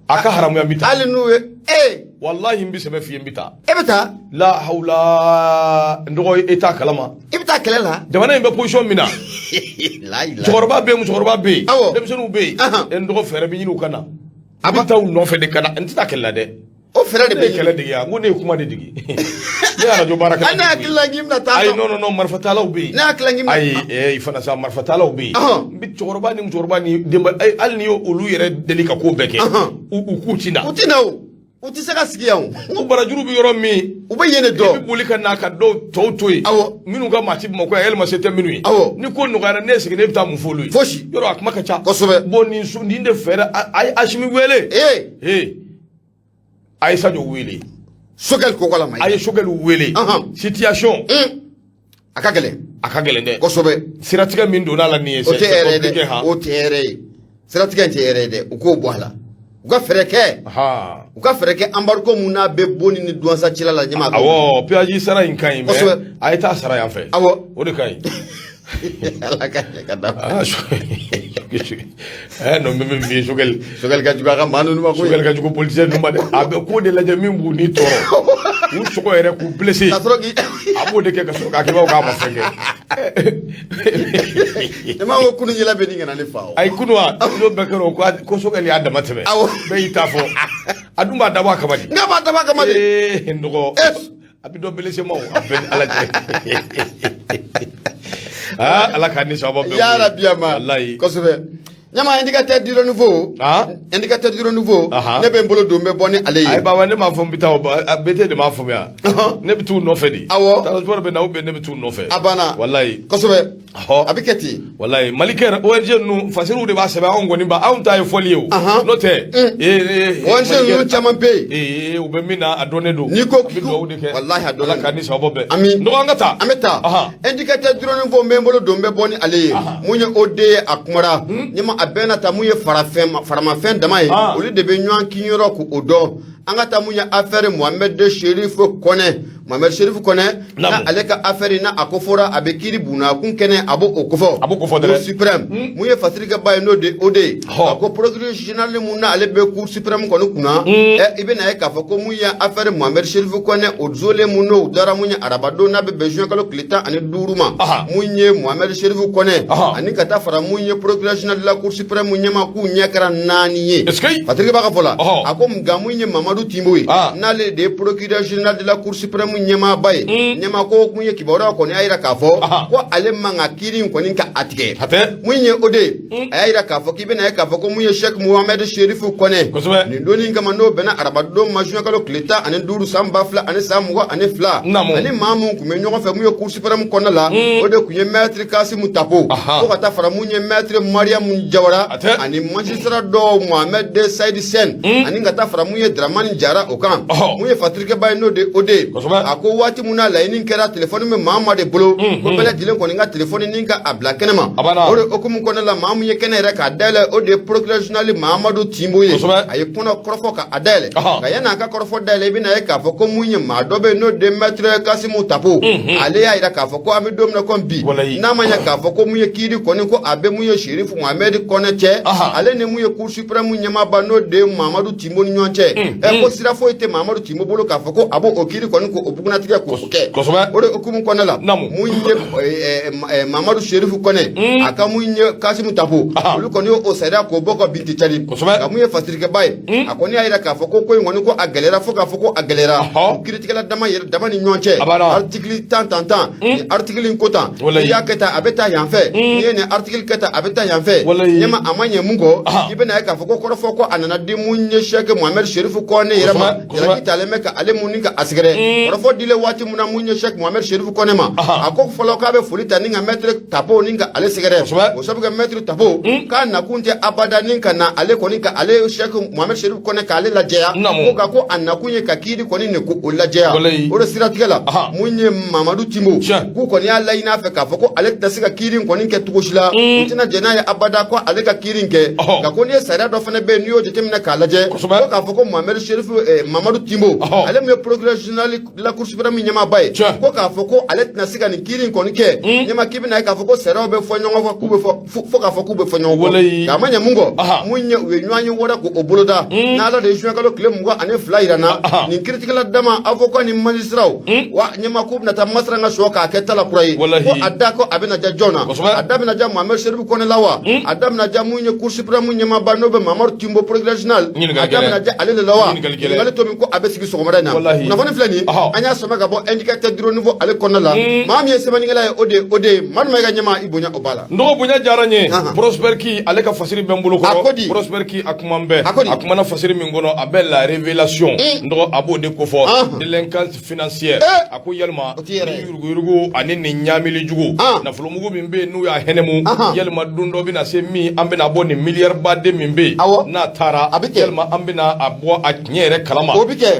A ka haramuya, n bɛ taa. Hali n'u ye ee. Walahi, n bɛ sɛbɛ f'i ye, n bɛ taa. E bɛ taa? La hawula, n dɔgɔ, e t'a kalama. I bɛ taa kɛlɛ la? Jamana in bɛ position min na, cɛkɔrɔba bɛ yen, musokɔrɔba bɛ yen, denmisɛnninw bɛ yen. N dɔgɔ, fɛɛrɛ bɛ ɲini u ka na. A bɛ taa u nɔfɛ de ka na, n tɛ taa kɛlɛ la dɛ. O fɛɛrɛ de Ne ye bɛ kɛlɛ dege yan, n ko ne ye kuma de dege, ne ye arajo baara kɛ. Ne hakili la k'i bɛna taa. Ayi, non, non, non, marifatalaw bɛ yen. Ne hakili la k'i bɛna. Ayi, ee, fana sa, marifatalaw bɛ yen. N bɛ cɛkɔrɔba ni musokɔrɔba ni denba, hali n'i y'olu yɛrɛ deli ka ko bɛɛ kɛ, u k'u ti na. U ti na o, u ti se ka sigi yan o. U barajuru bɛ yɔrɔ min, u bɛ yen de i bɛ dɔn. boli ka na ka dɔw tɔw to yen. Minnu ka maa ti Bamakɔ yan, yalima se tɛ minnu ye. Ni ko nɔgɔyara, ne seginna, e bɛ taa mun fɔ olu ye? Fosi. Yɔrɔ a kuma ka ca. Bon, nin su nin de fɛɛrɛ, a ye Asimi wele. Ee, a ye Sadio wele. Choguel Kokalla Maïga. A ye Choguel wele. Situation. A ka gɛlɛn. A ka gɛlɛn dɛ. Siratigɛ min donna a la nin ye, O tɛ hɛrɛ ye c'est compliqué dɛ. han. O tɛ hɛrɛ ye, siratigɛ in tɛ hɛrɛ ye dɛ. U k'o bɔ a la, u ka fɛɛrɛ kɛ. U ka fɛɛrɛ kɛ, embargo mun n'a bɛ Boni ni Duwanza cɛla la, ɲɛmaa. Awɔ, péage sara in ka ɲi, mais a ye taa sara yan fɛ. O de ka ɲi. Ala ka ɲɛ ka d'a ma. Ah, non, mais min ye Choguel. Choguel ka jugu a ka maa ninnu ma koyi. Choguel ka jugu politicien ninnu ma dɛ. A bɛ ko de lajɛ min b'u ni tɔɔrɔ, k'u sogo yɛrɛ, k'u blessé. Ka sɔrɔ k'i. A b'o de kɛ ka sɔrɔ k'a kɛ i b'a fɔ k'a ma fɛn kɛ. Ne m'a ko kunu yɛlɛ bɛ nin kana ne fa o. Ayi, kunu wa, n'o bɛɛ kɛra o ko Choguel y'a dama tɛmɛ. Bɛɛ y'i ta fɔ. A dun b'a dabɔ a kama de. N k'a b'a dabɔ a kama de. Ee, n dɔgɔ. A bɛ dɔn blessé ma o, a bɛɛ ni Ala cɛ. Aa, Ala k'an ni sababa bɛn. Yarabi ama. Walayi. Kosɛbɛ. Ɲama, Indicateur du Renouveau. Indicateur du Renouveau. Ne bɛ n bolo don, n bɛ bɔ ni ale ye. Ayi baba, ne m'a fɔ n bɛ taa o, a BT de m'a faamuya. Ne bɛ t'u nɔfɛ de. Transport bɛ na ou bien ne bɛ t'u nɔfɛ. A banna. Walayi. Kosɛbɛ. A bɛ kɛ ten. Walayi, Malikɛ ONG ninnu, fasiriw de b'a sɛbɛn, anw kɔni ba anw ta ye fɔli ye o. N'o tɛ. Ee, ONG ninnu caman bɛ yen. Ee, u bɛ min na, a dɔnnen don. N'i ko An bɛ dugawu de kɛ. Walahi, a dɔnnen Ala k'an ni sababa bɛn. Ami. N dɔgɔ, an ka taa. An bɛ taa. Indicateur du Renouveau, n bɛ n bolo don, n bɛ bɔ ni ale ye. Mun ye OD ye, a kumara. Ɲama, a bɛɛ na ta mun ye farafɛn faramafɛn dama ye. Olu de bɛ ɲɔgɔn kinyɔrɔ k'o dɔn. An ka taa mun ye affaire Mohamed Chérif Kɔnɛ, Mohamed Chérif Kɔnɛ n'a ale ka affaire n'a a ko fɔra, a bɛ kiiri bunakun kɛnɛ, a b'o o kofɔ. A b'o kofɔ dɛ. Cour suprême, mun ye fasirikɛba ye, n'o de o de ye. A ko procureur général mun n'ale bɛ cour suprême kɔni kunna, i bɛna ye k'a fɔ ko mun ye affaire Mohamed Chérif Kɔnɛ, o zolen mun n'o dara mun ye arabadon n'a bɛ bɛn juin kalo tile 15 ma. Mun ye Mohamed Chérif Kɔnɛ ani ka taa fara mun ye procureur général de la cour suprême ɲɛmaa, k'u ɲɛ kɛra 4 ye. Fasirikɛba ka fɔ la, a ko nka mun ye Mamadu Timbo ye, n'ale de ye procureur général de la cour suprême ɲɛmaaba ye, ɲɛmaa ko mun ye kibaruya kɔni y'a jira k'a fɔ ko ale man ka kiiri in kɔni ka a tigɛ. Mun ye o de ye, a y'a jira k'a fɔ k'i bɛna ye k'a fɔ ko mun ye Cheikh Mohamed Chérif Kɔnɛ, nin donni kama n'o bɛnna arabadon ma juin kalo tile 15 san 2022, ani maa mun tun bɛ ɲɔgɔn fɛ mun ye cour suprême kɔnɔna la, o de tun ye maître Kasimu Tapo, fo ka taa fara mun ye maître Mariamu Jawara ani magistrat dɔw Mohamed Saïd Sène ani ka taa fara mun ye Dramani Jara o kan. Mun ye fatirikɛba ye, n'o de o de ye. A ko waati min na laɲini kɛra, telefɔni bɛ maa maa de bolo, ko bɛɛ lajɛlen kɔni ka telefɔni ni ka a bila kɛnɛma. A banna. O de hukumu kɔnɔna la, maa min ye kɛnɛ yɛrɛ k'a dayɛlɛ, o de ye procureur général Mahamadu Timbo ye. A ye kɔnɔ kɔrɔfɔ ka a dayɛlɛ. Nka yanni a ka kɔrɔfɔ dayɛlɛ, i bɛna ye k'a fɔ ko mun ye maa dɔ bɛ yen, n'o de ye maître Kasimu Tapo. Ale y'a jira k'a fɔ ko an bɛ don min na komi bi, n'a ma ɲɛ k'a fɔ ko mun ye kiiri kɔni ko a bɛ mun ye Serifu Mohamɛdi Kɔnɛ cɛ, ale ni mun ye Cour suprême ɲɛmaaba, n'o de ye Mamadu Timbo ni ɲɔgɔn cɛ, ɛ ko sira foyi tɛ Mamadu Timbo bolo k'a fɔ ko a b'o o kiiri kɔni ko o bugunnatigɛ k'o kɛ. O de hukumu kɔnɔna la, mun ye Mamadu Serifu Kɔnɛ, a ka mun ye Kasimu Tapo, olu kɔni y'o sariya k'o bɔ ka bin ten cari. Nka mun ye fasirikɛba ye, a kɔni y'a jira k'a fɔ ko ko in kɔni ko a gɛlɛyara fo k'a fɔ ko a gɛlɛyara kiiritigɛla dama yɛrɛ dama ni ɲɔgɔn cɛ. Article tan tan tan, nin article in ko tan, n'i y'a kɛ tan a bɛ taa yan fɛ, n'i ye nin article kɛ tan a bɛ taa yan fɛ. Ɲɛma a ma ɲɛ mun kɔ, i bɛna ye k'a fɔ ko kɔrɔfɔ ko a nana di mun ye Sɛki Mohamɛdi Serifu Kɔnɛ yɛrɛ ma. Jalaki talen bɛ ka ale mun ni ka a sɛgɛrɛ. Kɔrɔfɔ dilen waati mun na mun ye Sɛki Mohamɛdi Serifu Kɔnɛ ma, a ko fɔlɔ k'a bɛ foli ta ni ka maître Tapo ni ka ale sɛgɛrɛ. O sabu kɛ maître Tapo k'a nakun tɛ abada ni ka na ale kɔni ka ale Sɛki Mohamɛdi Serifu Kɔnɛ k'ale lajɛya, ko nka ko a nakun ye ka kiiri kɔni ne ko o lajɛya. O de siratigɛ la, mun ye Mamadu Timbo, k'u kɔni y'a laɲini a fɛ k'a fɔ ko ale tɛna se ka kiiri in kɔni kɛ cogo si la, u tɛna jɛn n'a ye abada ko ale ka kiiri in kɛ. Nka ko n'i ye sariya dɔ fana bɛ yen, n'i y'o jateminɛ k'a lajɛ, ko k'a fɔ ko Mohamɛdi Serifu Mamadu Timbo, ale min ye procureur général de la Cour suprême ɲɛmaaba ye, ko k'a fɔ ko ale tɛna se ka nin kiiri in kɔni kɛ. Ɲɛma k'i bɛna ye k'a fɔ ko sariyaw bɛ fɔ ɲɔgɔn kɔ, k'u bɛ fɔ fo k'a fɔ k'u bɛ fɔ ɲɔgɔn kɔ. Nka a ma ɲɛ mun kɔ, mun ye u ye ɲɔgɔn ye wɛrɛ k'o boloda, n'Ala de ye juin kalo tile 22 yira n na, nin kiiritigɛla dama, avocat ni magistrat, wa ɲɛma k'u bɛna taa masara ka sɔ k'a kɛ tala kura ye. Ko a da ko a bɛna ja jɔn na? A da bɛna ja Mohamɛdi Serifu Kɔnɛ la wa? A da bɛna ja mun ye Cour suprême ɲɛmaaba, n'o bɛ Mamadu Timbo procureur général, a da bɛna ja ale de la wa? Ɲininkali to min ko a bɛ sigi sɔgɔmada in na. Kunnafoni filɛ nin, an y'a sama ka bɔ Indicateur du Renouveau ale kɔnɔna la. Maa min ye sɛbɛnnikɛla ye, o de ye Madu Mayiga. Ɲɛma i bonya o b'a la. N dɔgɔ, bonya diyara n ye. Prosper Ki, ale ka fasiri bɛ n bolo kɔrɔ. A ko di? Prosper Ki, a kuma bɛɛ, a kumana fasiri min kɔnɔ, a bɛ la révélation, n dɔgɔ, a b'o de kofɔ, délinquance financière. A ko yalima ni yuruguyurugu ani nin ɲaamili jugu, nafolomugu min bɛ yen n'u y'a hɛnɛmu, yalima don dɔ bɛna se min an bɛna bɔ nin miliyari baden min bɛ yen n'a taara, yalima an bɛna a bɔ a tiɲɛ yɛrɛ kalama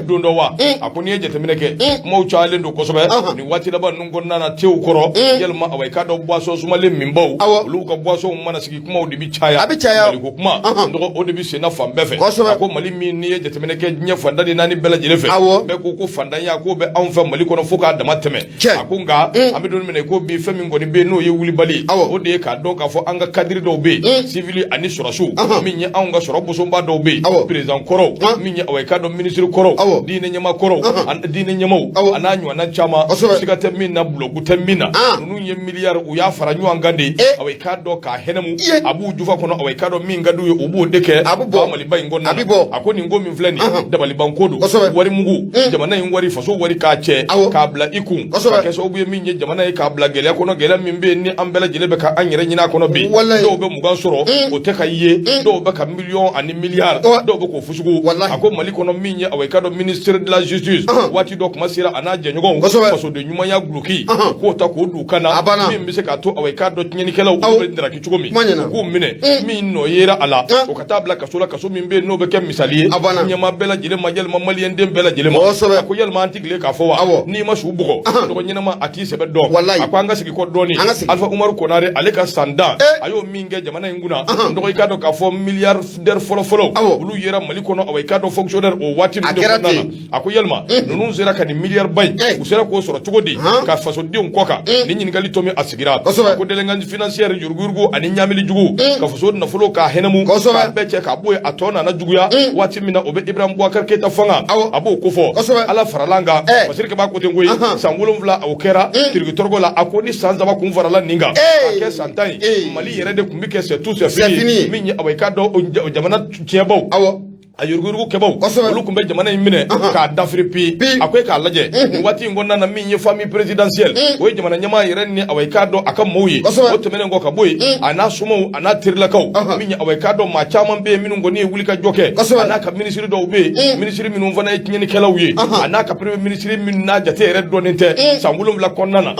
don dɔ wa? A ko n'i ye jateminɛ kɛ, kumaw cayalen don kosɛbɛ nin waati laban ninnu kɔnɔna na tew kɔrɔ. Yalima awa i k'a dɔn, boisson sumalen minbaw, olu ka boisson mana sigi, kumaw de bɛ caya. A bɛ caya. Maliko kuma, dɔgɔ, o de bɛ senna fan bɛɛ fɛ. A ko Mali min, n'i ye jateminɛ kɛ diɲɛ fan tan ni naani bɛɛ lajɛlen fɛ, bɛɛ ko ko fantanya k'o bɛ anw fɛ Mali kɔnɔ fo k'a dama tɛmɛ. A ko nka an bɛ don min na i ko bi, fɛn min kɔni bɛ yen n'o ye wulibali, o de ye k'a dɔn k'a fɔ an ka cadre dɔw bɛ yen, civil ani sɔrɔsiw, min ye anw ka sɔrɔ bosonba dɔw bɛ yen, président kɔrɔw, min ye awa i k'a dɔn ministre kɔrɔw, diinɛ ɲɛmaa kɔrɔw, diinɛ ɲɛmaaw, a n'a ɲɔgɔnna caman, siga tɛ min na, bulɔku tɛ min na, ninnu ye miliyari u y'a fara ɲɔgɔn kan de, awa i k'a dɔn k'a hɛnɛmu, a b'u jufa kɔnɔ, awa i k'a dɔn min ka d'u ye, u b'o de kɛ. A bɛ bɔ. Maliba in kɔnɔna na, a ko nin ko min filɛ nin, dabaliban ko don. Wari mugu, jamana in wari, faso wari k'a cɛ k'a bila i kun, ka kɛ sababu ye min ye jamana ye k'a bila gɛlɛya kɔnɔ, gɛlɛya min bɛ yen ni an bɛɛ lajɛlen bɛ ka an yɛrɛ ɲini a kɔnɔ bi. Dɔw bɛ 20 sɔrɔ, o tɛ ka ye, dɔw bɛ ka miliyɔn ani miliyari, dɔw bɛ k'o fusugu. A ko Mali kɔnɔ, min ye awa i k'a dɔn ministre de la justice, waati dɔ kuma sera a n'a jɛɲɔgɔnw, fasoden ɲumanya duloki, u k'o ta k'o don u kan na, min bɛ se k'a to awa i k'a dɔn tiɲɛnikɛlaw olu bɛ daraki cogo min, u k'u minɛ, min nɔ yera a la, o ka taa bila kaso la, kaso min bɛ yen n'o bɛ kɛ misali ye ɲɛmaa bɛɛ lajɛlen ma, yalima maliyɛnden bɛɛ lajɛlen ma. A ko yalima an tɛ tilen k'a fɔ wa, n'i ma su bugɔ, dɔgɔ ɲɛnama a t'i sɛbɛ dɔn. A ko an ka segin kɔ dɔɔnin, Alifa Umaru Konare, ale ka san 10, a y'o min kɛ jamana in kunna, dɔgɔ, i k'a dɔn k'a fɔ milliardaire fɔlɔ-fɔlɔ olu yera Mali kɔnɔ, awa i k'a dɔn fonctionnaire o waati ninnu de kɔnɔna na. A ko yalima ninnu sera ka nin miliyari ba in, u sera k'o sɔrɔ cogo di ka fasodenw kɔ kan? Nin ɲininkali tɔ min a sigira, a ko délinquance financière, yuruguyurugu ani ɲamili jugu, ka faso nafolo k'a hɛnɛmu, k'a bɛɛ cɛ k'a bɔ yen, a tɔ nana juguya waati min na, o bɛ Ibrahim Boubacar Keita fanga, a b'o kofɔ. Ala farala an kan, Basiri Kaba ko ten koyi, san 7 o kɛra tiriki tɔrɔkɔ la. A ko ni san 3 kun farala nin kan k'a kɛ san 10 ye, Mali yɛrɛ de tun bɛ kɛ c'est tout, c'est fini. Min ye awa i k'a dɔn jamana tiɲɛbaw, a yuruguyurugu kɛbaw, olu tun bɛ jamana in minɛ k'a dafiri pi. A ko e k'a lajɛ nin waati in kɔnɔna na, min ye famille présidentielle, o ye jamana ɲɛmaa yɛrɛ ni awa i k'a dɔn a ka mɔɔw ye. O tɛmɛnen kɔ ka bɔ yen, a n'a somaw, a n'a terilakaw, min ye awa i k'a dɔn maa caman bɛ yen minnu kɔni ye wulikajɔ kɛ, a n'a ka minisiri dɔw bɛ yen, minisiri minnu fana ye tiɲɛnikɛlaw ye, a n'a ka premier ministre minnu n'a jate yɛrɛ dɔnnen tɛ san 7 kɔnɔna na,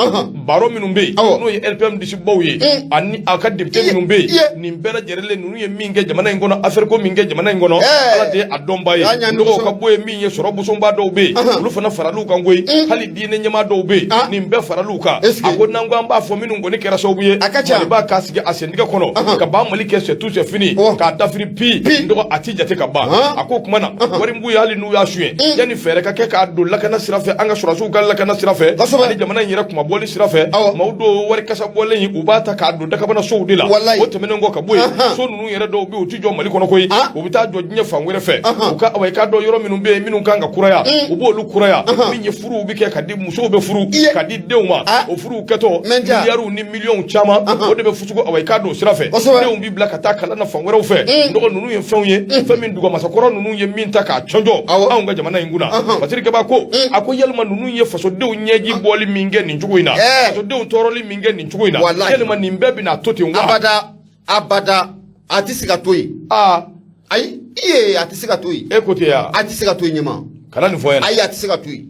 baro minnu bɛ yen n'o ye LPM disibaw ye, ani a ka député minnu bɛ yen, nin bɛɛ lajɛlen ninnu ye min kɛ jamana in kɔnɔ, affaire ko min kɛ jamana in kɔnɔ, Ala Ala de ye a dɔnba ye. Y'a ɲaami Dɔgɔw kosɛbɛ. ka bɔ yen, min ye sɔrɔ bosonba dɔw bɛ yen, olu fana faral'u kan koyi. Hali diinɛ ɲɛmaa dɔw bɛ yen, nin bɛɛ faral'u kan. Est-ce que- A ko n'an ko an b'a fɔ, minnu kɔni kɛra sababu ye A ka ca. Maliba k'a sigi a sentigɛ kɔnɔ ka ban Mali kɛ c'est tout, c'est fini, Oh. k'a dafiri pi. Pi. Dɔgɔ, a ti jate ka ban. Han. A ko kuma na, wari mugu ye, hali n'u y'a suɲɛ, yanni fɛɛrɛ ka kɛ k'a don lakana sira fɛ, an ka sɔrɔdasiw ka lakana sira fɛ Kosɛbɛ. ani jamana in yɛrɛ kunmabɔli sira fɛ, maaw dɔw wari kasa bɔlen in, u b'a ta k'a don dakabana sow de la. Walayi. O tɛmɛnen kɔ ka bɔ yen, so ninnu yɛrɛ dɔw bɛ yen, u ti jɔ Mali kɔnɔ koyi. U bɛ taa jɔ diɲɛ fan wɛrɛ fɛ. U ka awa, i k'a dɔn, yɔrɔ minnu bɛ yen, minnu kan ka kuraya, u b'olu kuraya. Min ye furuw bɛ kɛ ka di, musow bɛ furu Iye. ka di denw ma, o furuw kɛtɔ, Mɛnja. miliyariw ni miliyɔnw caman, o de bɛ fusugu, awa, i k'a dɔn o sira fɛ. Denw bɛ bila ka taa kalan na fan wɛrɛw fɛ. Dɔgɔ, ninnu ye fɛnw ye, fɛn min dugamasakɔrɔ ninnu ye min ta k'a cɔnjɔ anw ka jamana in kunna. Fasiri Kaba ko, a ko yalima ninnu ye fasodenw ɲɛji bɔli min kɛ nin cogo in na, fasodenw tɔɔrɔli min kɛ nin cogo in na, Walahi. yalima nin bɛɛ bɛna to ten wa? Abada, abada, a tɛ se ka to yen. Aa. Ayi, i ye, a tɛ se ka to yen. E ko ten ya? A tɛ se ka to yen, ɲɛma. Kana nin fɔ n ɲɛna. Ayi, a tɛ se ka to yen.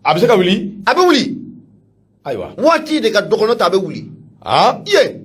A bɛ se ka wuli? A bɛ wuli. Ayiwa. Waati de ka dɔgɔ, n'o tɛ a bɛ wuli. Aa. I ye,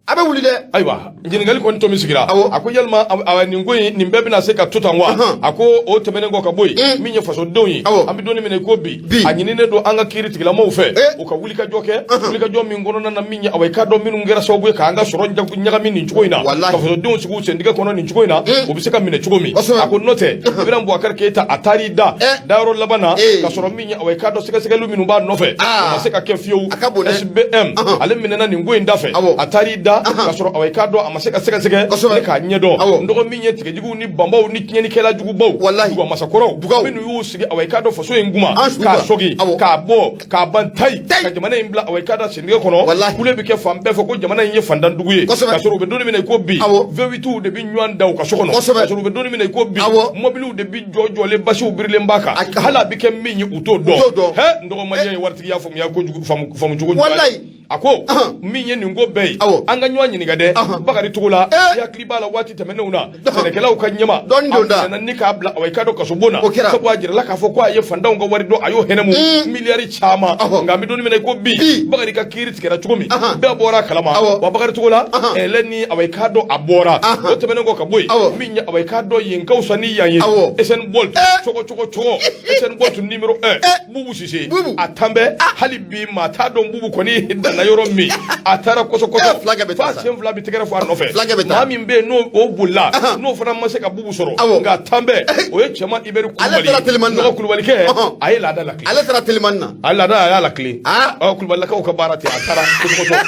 a bɛ wuli dɛ. Ayiwa, ɲininkali kɔni to min sigira, Awɔ. a ko yalima nin ko in, nin bɛɛ bɛna se ka to tan wa? A ko o tɛmɛnen kɔ ka bɔ yen, min ye fasodenw ye, Awɔ. an bɛ don min na i ko bi, Bi. a ɲininen don an ka kiiri tigilamaw fɛ, u ka wulikajɔ kɛ, wulikajɔ min kɔnɔna na, min ye awa, i k'a dɔn, minnu kɛra sababu ye k'an ka sɔrɔ ɲagami nin cogo in na, Walahi. ka fasodenw sigi u sentigɛ kɔnɔ nin cogo in na, u bɛ se ka minɛ cogo min. Kosɛbɛ. A ko n'o tɛ, Ibrahim Boubacar Keita, a taar'i da dayɔrɔ laban na, ka sɔrɔ min ye awa, i k'a dɔn, sɛgɛsɛgɛli minnu b'a nɔfɛ, o ma se ka kɛ fiyewu. A ka bon dɛ. SBM, ale minɛna nin ko in da fɛ, a taar'i da ka sɔrɔ awa, i k'a dɔn, a ma se ka sɛgɛsɛgɛ ne k'a ɲɛdɔn. N dɔgɔ, min ye tigɛjuguw ni banbaw ni tiɲɛnikɛla jugubaw, Walahi. dugamasakɔrɔw, Dugaw. minnu y'u sigi, awa, i k'a dɔn, faso in kuma An su k'a kan. sɔgi, k'a bɔ k'a ban tayi, Tayi. ka jamana in bila, awa, i k'a dɔn, sentigɛ kɔnɔ, Walahi. kule bɛ kɛ fan bɛɛ fɛ ko jamana in ye fantandugu ye, ka sɔrɔ u bɛ don min na i ko bi, V8 de bɛ ɲɔgɔn da u ka so kɔnɔ, ka sɔrɔ u bɛ don min na i ko bi, mɔbiliw de bɛ jɔ jɔlen, basiw birilen b'a kan, hali a bɛ kɛ min ye, u t'o dɔn. U t'o dɔn. Hɛ, n dɔgɔ, maliyɛn ye waritigiya faamuya kojugu, faamu cogo jumɛn? Walahi. A ko min ye nin ko bɛɛ ye, an ka ɲɔgɔn ɲininka dɛ. Bakari Togola, i hakili b'a la waati tɛmɛnenw na, sɛnɛkɛlaw ka ɲɛmaa Dɔɔni don da. a minɛna ni k'a bila, awa, i k'a dɔn, kasobon na. O kɛra. Sabu a jirala k'a fɔ ko a ye fantanw ka wari dɔn, a y'o hɛnɛmu miliyari caman. Nka an bɛ don min na i ko bi, Bakari ka kiiri tigɛra cogo min, bɛɛ bɔra a kalama. Wa Bakari Togola ɛlɛ ni, awa, i k'a dɔn, a bɔra. O tɛmɛnen kɔ ka bɔ yen, min ye, awa, i k'a dɔn, yen ka fisa ni yan ye, Usain Bolt, cogo cogo cogo, Usain Bolt numéro 1, Bubu Sise, Bubu. a tan bɛ hali bi, maa t'a dɔn Bubu kɔni danna yɔrɔ min, a taara kɔsɔ kɔsɔ, Fulakɛ bɛ taa f'a sa. sen fila bɛ tɛgɛrɛ fɔ a nɔfɛ. Fulakɛ bɛ taa. Maa min bɛ yen, n'o o bolila, n'o fana ma se ka Bubu sɔrɔ, nka tan bɛ, o ye Cɛman Iberi Ale Kulubali taara telimani na. Nɔgɔ Kulubalikɛ, a ye laada lakile. Ale taara telimani na. A ye laada, a y'a lakile. Ah. Ɔ, Kulubalilakaw ka baara tɛ, a taara kɔsɔ kɔsɔ.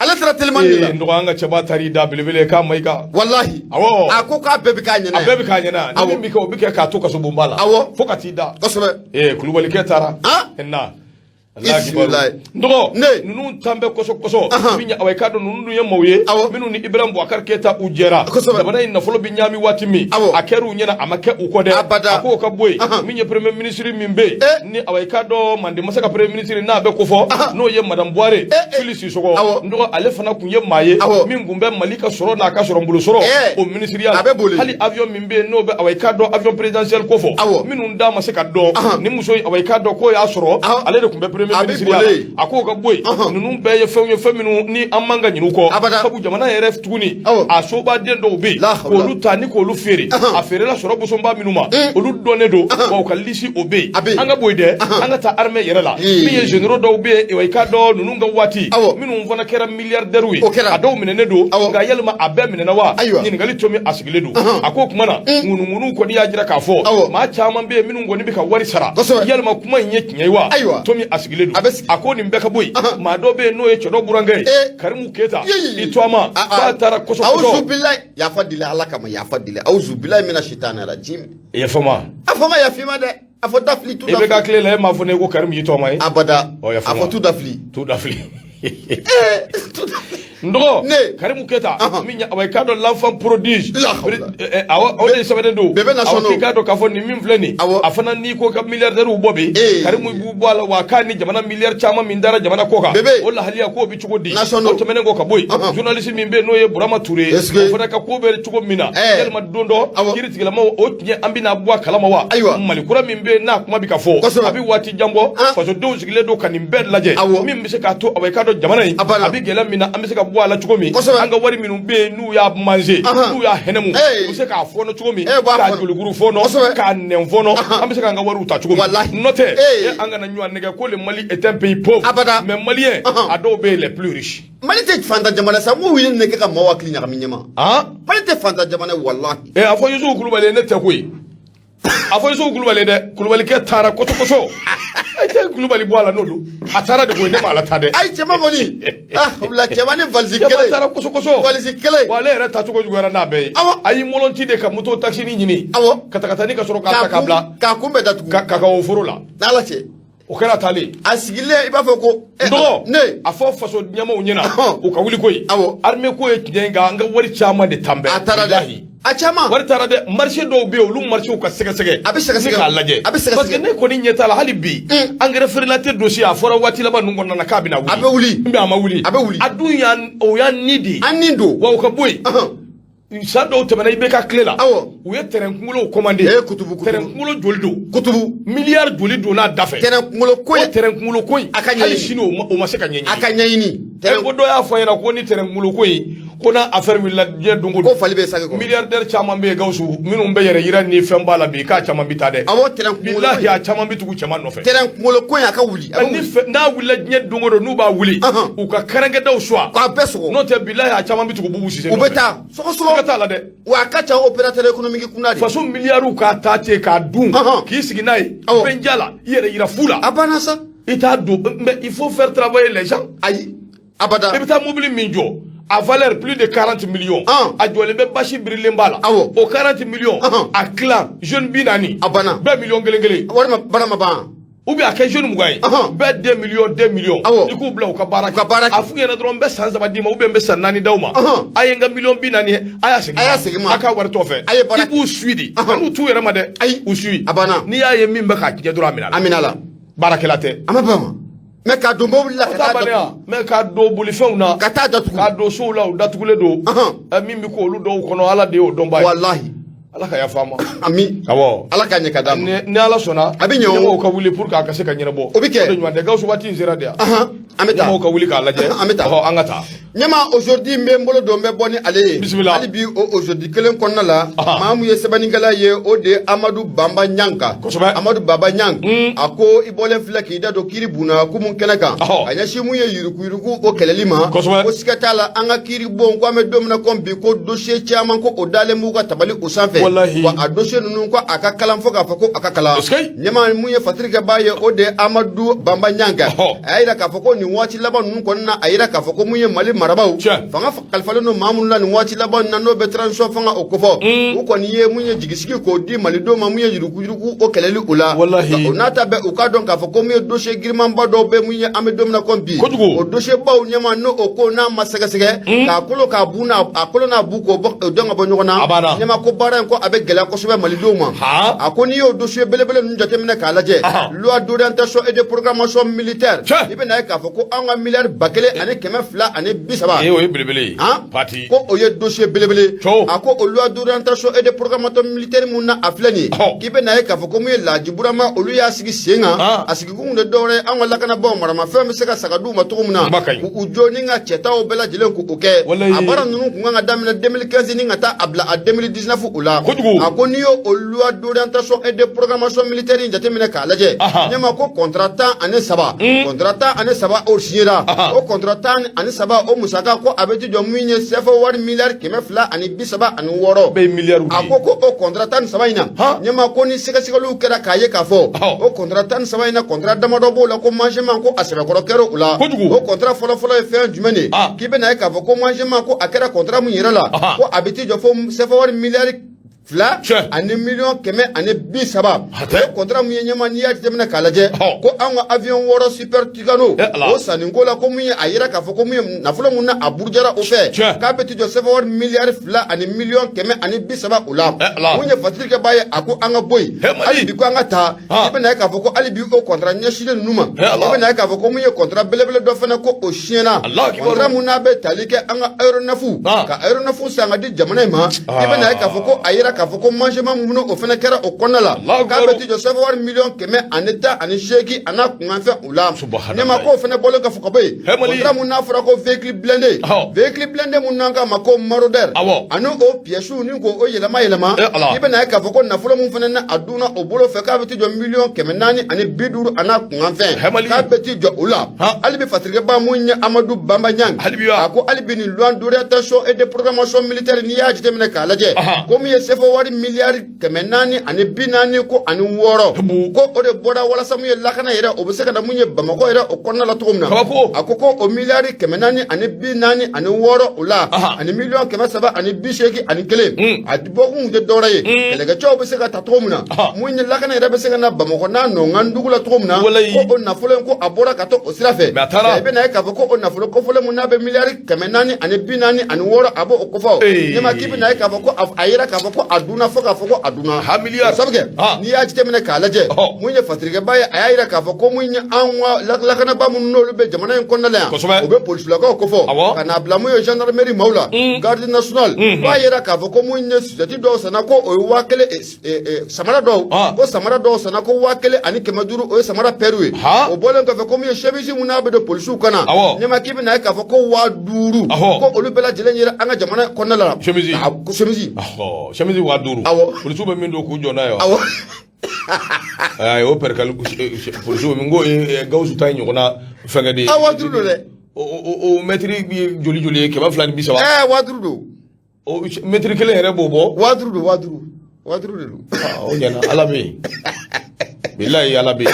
Ale taara telimani de la. Ee, nɔgɔ, an ka cɛba taar'i da belebele k'a ma i ka Walahi. Awɔ. A ko k'a bɛɛ bɛ k'a ɲɛna. A bɛɛ bɛ k'a ɲɛna ni min bɛ kɛ, o bɛ kɛ k'a to kasobonba la fo ka t'i da. Ee, Kulubalikɛ taara. Na Bisimilayi. N dɔgɔ, Ne. ninnu tan bɛ kɔsɔ kɔsɔ, min ye, awa, i k'a dɔn, ninnu dun ye maaw ye minnu ni Ibrahim Boubacar Keita u jɛra. Jamana in nafolo bɛ ɲaami waati min, a kɛra u ɲɛna, a ma kɛ u kɔ dɛ. Abada. A k'o ka bɔ yen, min ye premier ministre min bɛ yen, ni, awa, i k'a dɔn, Manden masa ka premier ministre n'a bɛ kofɔ, n'o ye madame Buware Fili Sisɔgɔ. N dɔgɔ, ale fana tun ye maa ye min tun bɛ Mali ka sɔrɔ n'a ka sɔrɔ bolo sɔrɔ o ministeriya la. A bɛ boli. Hali avion min bɛ yen, n'o bɛ, awa, i k'a dɔn, avion présidentiel kofɔ, minnu da ma se ka dɔn, ni muso in, awa, i k'a dɔn k'o y'a sɔrɔ, ale de tun bɛ premier A bɛ ministre ya la. boli. A k'o ka bɔ yen. Ninnu bɛɛ ye fɛnw ye, fɛn minnu ni an man ka ɲinɛ u kɔ, Abada. sabu jamana yɛrɛ tuguni, a sobaden dɔw bɛ yen, La hawla. k'olu ta ni k'olu feere, a feerela sɔrɔ bosonba minnu ma, olu dɔnnen don, wa u ka lisi o bɛ yen. A bɛ yen. An ka bɔ yen dɛ, an ka taa armée yɛrɛ la. Min ye généraux dɔw bɛ yen, wa i k'a dɔn, ninnu ka waati, minnu fana kɛra milliardaires ye, O kɛra. a dɔw minɛnen don, nka yalima a bɛɛ minɛna wa? Ayiwa. Ɲininkali to min, a sigilen don. A ko o tuma na, ŋunuŋunu kɔni y'a jira k'a fɔ maa caman bɛ yen minnu kɔni bɛ ka wari sara. Yalima kuma in ye tiɲɛ ye wa? Ayiwa. To min, a sigilen don. A bɛ sigi. A ko nin bɛɛ ka bɔ yen, maa dɔ bɛ yen n'o ye cɛ dɔ burankɛ ye, Karimu Keyita, Ye, ye, ye. i to a ma Ah, ah. f'a taara kɔsɔ kɔsɔ. Awuzubilayi, yafa deli Ala kama, yafa deli. Awuzubilayi mina sitani rajim. I ye fama. A fɔ ma yafa i ma dɛ. A fɔ dafili tu I bɛ ka dafili. tile la, e m'a fɔ ne ko Karimu y'i tɔgɔma ye. Abada. Ɔ, yafa A ma. fɔ tu dafili. Tu dafili. Tu dafili. N dɔgɔ, Ne. Karimu Keyita, Ahan. min ye, awa, i k'a dɔn, l'enfant prodige. La hawla. Awɔ, o de sɛbɛnnen don. Bébé nationaux. Awɔ, k'i k'a dɔn k'a fɔ nin min filɛ nin, a fana n'i ko ka milliardaire bɔ bi, Karimu b'u bɔ a la, wa k'a ni jamana miliyari caman min dara jamana kɔ kan, Bébé. o lahaliya k'o bɛ cogo di? Nationaux. O tɛmɛnen kɔ ka bɔ yen, journaliste min bɛ yen, n'o ye Burama Ture ye, Est-ce que- o fana ka ko bɛ cogo min na, yalima don dɔ kiiri tigilamaw o tiɲɛ, an bɛna bɔ a kalama wa? Ayiwa. Mali kura min bɛ yen, n'a kuma bɛ ka fɔ, a bɛ waati jan bɔ, fasodenw sigilen don ka nin bɛɛ lajɛ, min bɛ se k'a to, awa, i k'a dɔn, jamana in A banna. a bɛ gɛlɛya min na, an bɛ se ka bɔ. bɔ a la cogo min, an ka wari minnu bɛ yen n'u y'a manger, n'u y'a hɛnɛmu, u bɛ se k'a fɔɔnɔ cogo min, k'a jolikuru fɔɔnɔ, k'a nɛn fɔɔnɔ, an bɛ se k'an ka wariw ta cogo min. N'o tɛ, an kana ɲɔgɔn nɛgɛ ko le Mali est un pays pauvre, abada, mais malien a dɔw bɛ yen les plus riches. Mali tɛ fantan jamana sa, m'u ye nin kɛ ka maaw hakili ɲagami ɲɛma. Mali tɛ fantan jamana ye, walahi. A fɔ Yusufu Kulubali ye, ne tɛ koyi. A fɔ Yusufu Kulubali dɛ, Kulubalikɛ taara kɔsɔ e tɛ Kulubali bɔ a la n'o don, a taara de koyi, ne m'a la taa dɛ. Ayi, cɛman kɔni, ah wula, cɛman ni valise kelen. Taara kɔsɔ kɔsɔ. Valise kelen. Wa ale yɛrɛ taacogo juguyara n'a bɛɛ ye. A y'i mɔlɔnti de ka moto taxi ɲini. Ka taga taa ni ka sɔrɔ k'a ta k'a bila. K'a kun bɛɛ datugu. Ka o foro la. N'Ala cɛ. O kɛra taalen. A sigilen i b'a fɔ ko. N dɔgɔ. Ne. A fɔ faso ɲɛmaaw ɲɛna. U ka wuli koyi. Armée ko ye tiɲɛ ye, nka an ka wari caman de tan bɛɛ. A taara dɛ. A caman. Wari taara dɛ. Marché dɔw bɛ yen, olu marché ka sɛgɛsɛgɛ. A bɛ sɛgɛsɛgɛ. Ne k'a lajɛ. A bɛ sɛgɛsɛgɛ. Parce que ne kɔni ɲɛ t'a la hali bi. Engrais frelaté dossier, a fɔra waati laban ninnu kɔnɔna na k'a bɛna wuli. A bɛ wuli. Mais a ma wuli. A bɛ wuli. A dun y'an, o y'an ni de ye. An ni don. Wa o ka bɔ yen. San dɔw tɛmɛna IBK tile la. U ye terrain kunkolow commandé. Ee kutubu kutubu. Terrain kunkolo joli don? Kutubu. Miliyari joli don n'a da fɛ? Terrain kunkolo ko in. O terrain kunkolo ko in. A ka ɲɛɲini. Hali sini o ma se ka ɲɛɲini. A ka ɲɛɲini. Ko dɔ y'a fɔ an ɲɛna ko ni terrain kunkolo ko in, ko n'a affaire wulila diɲɛ don o don. Ko fali bɛ saki kɔnɔ. Milliardaire caman bɛ yen Gawusu, minnu bɛ yɛrɛ yira ni fɛn b'a la bi, k'a caman bɛ taa dɛ. Awɔ, terrain kunkolo. Bilahi, a caman bɛ tugu cɛman nɔfɛ. Terrain kunkolo ko in, a ka wuli. A bɛ wuli. N'a wulila diɲɛ don o don, n'u b'a wuli. U ka karankɛdaw suwa. K'a bɛɛ sɔgɔ. N'o tɛ, bilahi, a caman bɛ tugu Bubu Sise nɔfɛ. U bɛ taa sɔgɔsɔgɔ. Ka t'a la dɛ. Wa a ka ca opérateur économique kunda de. Faso miliyariw k'a taa ten k'a dun. K'i sigi n'a ye. Fɛn ja la, i yɛrɛ yira fu la. A banna sa. I t'a don, mais il faut faire travailler les gens. Ayi, abada. I bɛ taa mobili min jɔ, a valeur plus de 40 millions. A jɔlen bɛ, basi birilen b'a la. O 40 millions. A tilan jeune 40. A banna. Bɛɛ miliyɔn kelen kelen. Wari ma baara ma ban. Ou bien a kɛ jeune 20 ye. Bɛɛ 2 millions, 2 millions. I k'u bila u ka baara kɛ. U ka baara kɛ. A f'u ɲɛna dɔrɔn, n bɛ san 3 d'i ma, ou bien n bɛ san 4 d'aw ma. A ye n ka miliyɔn 40 ye, a y'a segin. A y'a segin ma. A k'a wari tɔ fɛ. A ye baara I b'u suit de. N'u t'u yɛrɛ ma dɛ. Ayi. U suit. A banna. N'i y'a ye min bɛ k'a tiɲɛ dɔrɔn, a minɛ la. A minɛ la. Baarakɛla tɛ. A ma ban wa? Mais k'a don mobili la ka taa datugu. Mais k'a don bolifɛnw na. Ka taa datugu. K'a don sow la, u datugulen don. Min bɛ k'olu dɔw kɔnɔ, Ala de y'o dɔnbaa ye. Walahi. Ala ka yafa an ma. Ami. Awɔ. Ala k'a ɲɛ ka d'a ma. Ni Ala sɔnna. A bɛ ɲɛ o. Ɲɛmɔgɔw ka wuli pour que a ka se ka ɲɛnabɔ. O bɛ kɛ. O de ɲuman tɛ. Gawusu, waati in sera de yan. An bɛ taa. Ɲɛmɔgɔw ka wuli k'a lajɛ. An bɛ taa. Ɔhɔ, an ka taa. Ɲɛma, aujourd'hui n bɛ n bolo don, n bɛ bɔ ni ale ye. Bisimila. Hali bi o aujourd'hui kelen kɔnɔna la. Maa mun ye sɛbɛnnikɛla ye, o de ye Amadu Banba Ɲanga. Kosɛbɛ. Amadu Baba Ɲang. A ko i bɔlen filɛ k'i da don kiiri bunna kumu kɛnɛ kan. A ɲɛsin mun ye yuruguyurugu o kɛlɛli ma. Kosɛbɛ. Ko siga t'a la, an ka kiiri bon, ko an bɛ don min na komi bi, ko dossier caman ko o dalen b'u ka tabali o sanfɛ. Walahi. Wa a dossier ninnu, ko a ka kalan fo k'a fɔ ko a ka kalan. Ɲɛma, mun ye fatirikɛbaa ye, o de ye Amadu Banba Ɲanga. A y'a yira k'a fɔ ko nin waati laban ninnu kɔnɔna na, a yira k'a fɔ ko mun ye Mali marabaaw fanga kalifalen don maa minnu la nin waati laban na, n'o bɛ transition fanga o kofɔ, u kɔni ye mun ye jigisigi k'o di malidenw ma, mun ye yuruguyurugu o kɛlɛli o la. O n'a ta bɛɛ, u k'a dɔn k'a fɔ ko mun ye dossier girimanba dɔw bɛ mun ye an bɛ don min na komi bi. O dossier baw ɲɛma, n'o o ko n'a ma sɛgɛsɛgɛ k'a kolo k'a bu n'a a kolo n'a bu k'o bɔ o dɔn ka bɔ ɲɔgɔn na, ɲɛma, ko baara in ko a bɛ gɛlɛya kosɛbɛ malidenw ma. A ko n'i y'o dossier belebele ninnu jateminɛ k'a lajɛ, loi d'orientation et de programmation militaire, i bɛna ye k'a fɔ ko an ka miliyari 1230. Ee, o ye belebele ye. Pati. Ko o ye dossier belebele. A ko o loi d'orientation et de programmation militaire mun na a filɛ nin ye, k'i bɛna ye k'a fɔ ko mun ye Laji Burama olu y'a sigi sen kan. A sigikun de dɔwɛrɛ ye, an ka lakanabaaw maramafɛn bɛ se ka saga d'u ma cogo min na, k'u jɔ ni ka cɛtaw bɛɛ lajɛlen k'o kɛ. A baara ninnu kun kan ka daminɛ 2015 ni ka taa a bila a 2019 o la. A ko n'i y'o o loi d'orientation et de programmation militaire in jateminɛ k'a lajɛ, ɲɛma, ko contrat 13, contrat 13 o signera. O contrat 13 o musaka ko a bɛ ti jɔ min ye CFA wari miliyari 236. Bɛɛ ye miliyariw A ko o contrat 13 in na, ɲɛma, ko ni sɛgɛsɛgɛliw kɛra k'a ye k'a fɔ o contrat 13 in na, contrat damadɔ b'o la ko manquement ko a sɛbɛkɔrɔ kɛra o la. O contrat fɔlɔfɔlɔ ye fɛn jumɛn de ye? K'i bɛna ye k'a fɔ ko manquement ko a kɛra contrat mun yɛrɛ la, ko a bɛ ti jɔ fo CFA wari miliyari 2 ani miliyɔn 130. O contrat mun ye, ɲɛma, n'i y'a jateminɛ k'a lajɛ, ko an ka avion 6 Super Tucano o sanniko la, ko mun ye a yira k'a fɔ ko mun ye nafolo mun na a burujara o fɛ, k'a bɛ ti jɔ CFA wari miliyari 2 ani miliyɔn 130 o la. Mun ye fatirikɛbaa ye, a ko an ka bɔ yen hali bi, ko an ka taa, i bɛna ye k'a fɔ ko hali bi o contrat ɲɛsinnen ninnu ma, i bɛna ye k'a fɔ ko mun ye contrat belebele dɔ fana ko o signera, contrat mun n'a bɛ tali kɛ an ka aéronef, ka aéronef san ka di jamana in ma. I bɛna ye k'a fɔ ko a yira k'a fɔ ko manchement minnu o fana kɛra o kɔnɔna la, k'a bɛ t'i jɔ sefa wari miliyɔn 118 a n'a kunkanfɛn u la. Ɲɛma, k'o fana bɔlen kɔfɛ ka bɔ yen, contrat mun n'a fɔra ko véhicule blindé, véhicule blindé mun n'an k'a ma ko Marauder, ani o pièces ni k'o yɛlɛma yɛlɛma, i bɛna ye k'a fɔ ko nafolo mun fana na a dunna o bolo fɛ, k'a bɛ t'i jɔ miliyɔn 450 a n'a kunkanfɛn, k'a bɛ t'i jɔ o la. Hali bi, fasirikɛba mun ye Amadu Bamba Ɲang, a ko hali bi nin loi d'orientation et de programmation militaire, n'i y'a jateminɛ k'a lajɛ, ko min ye sefa wari miliyari 446 ko ko o de bɔra walasa mun ye lakana yɛrɛ, o bɛ se ka na mun ye Bamakɔ yɛrɛ o kɔnɔna la cogo min na. A ko ko o miliyari 446 o la, ani miliyɔn 381, a bɔkun tɛ dɔwɛrɛ ye, kɛlɛkɛcɛw bɛ se ka ta cogo min na, mun ye lakana yɛrɛ bɛ se ka na Bamakɔ n'a nɔnkan dugu la cogo min na, ko o nafolo in ko a bɔra ka to o sira fɛ. I bɛna ye k'a fɔ ko o nafolo kofɔlen mun n'a bɛ miliyari 446, a b'o kofɔ. Ɲɛma, k'i bɛna ye k'a fɔ ko a yera k'a fɔ ko a dunna fo k'a fɔ ko a dunna. Ha, miliyari. Sabu kɛ, n'i y'a jateminɛ k'a lajɛ, mun ye fasirikɛba ye, a y'a yira k'a fɔ ko mun ye an ka lakanaba minnu n'olu bɛ jamana in kɔnɔna la yan, u bɛ polisilakaw kofɔ, ka n'a bila mun ye gendarmerie maaw la, garde nationale, k'a yira k'a fɔ ko mun ye sutɛti dɔw sanna, ko o ye 1000, samara dɔw, ko samara dɔw sanna ko 1500, o ye samara pɛriw ye. O bɔlen kɔfɛ, ko mun ye chemise mun n'a bɛ don polisiw kan na, ɲɛma, k'i bɛna ye k'a fɔ ko 5000, ko olu bɛɛ lajɛlen yera an ka jamana kɔnɔna la. Chemise. Ko chemise. Chemise 5000. Awɔ. Polisiw bɛ min don k'u jɔ n'a ye wa? Awɔ. Ayi, o pɛrikali polisiw min ko ye Gawusu ta in ɲɔgɔnna fɛnkɛ de ye. A 5000 don dɛ. O mɛtiri ye joli joli ye? 230. Ɛɛ, 5000 don. O mɛtiri kelen yɛrɛ b'o bɔ. 5000 don, 5000, 5000 de don. O ɲɛna, Ala bɛ yen, bilayi, Ala bɛ yen.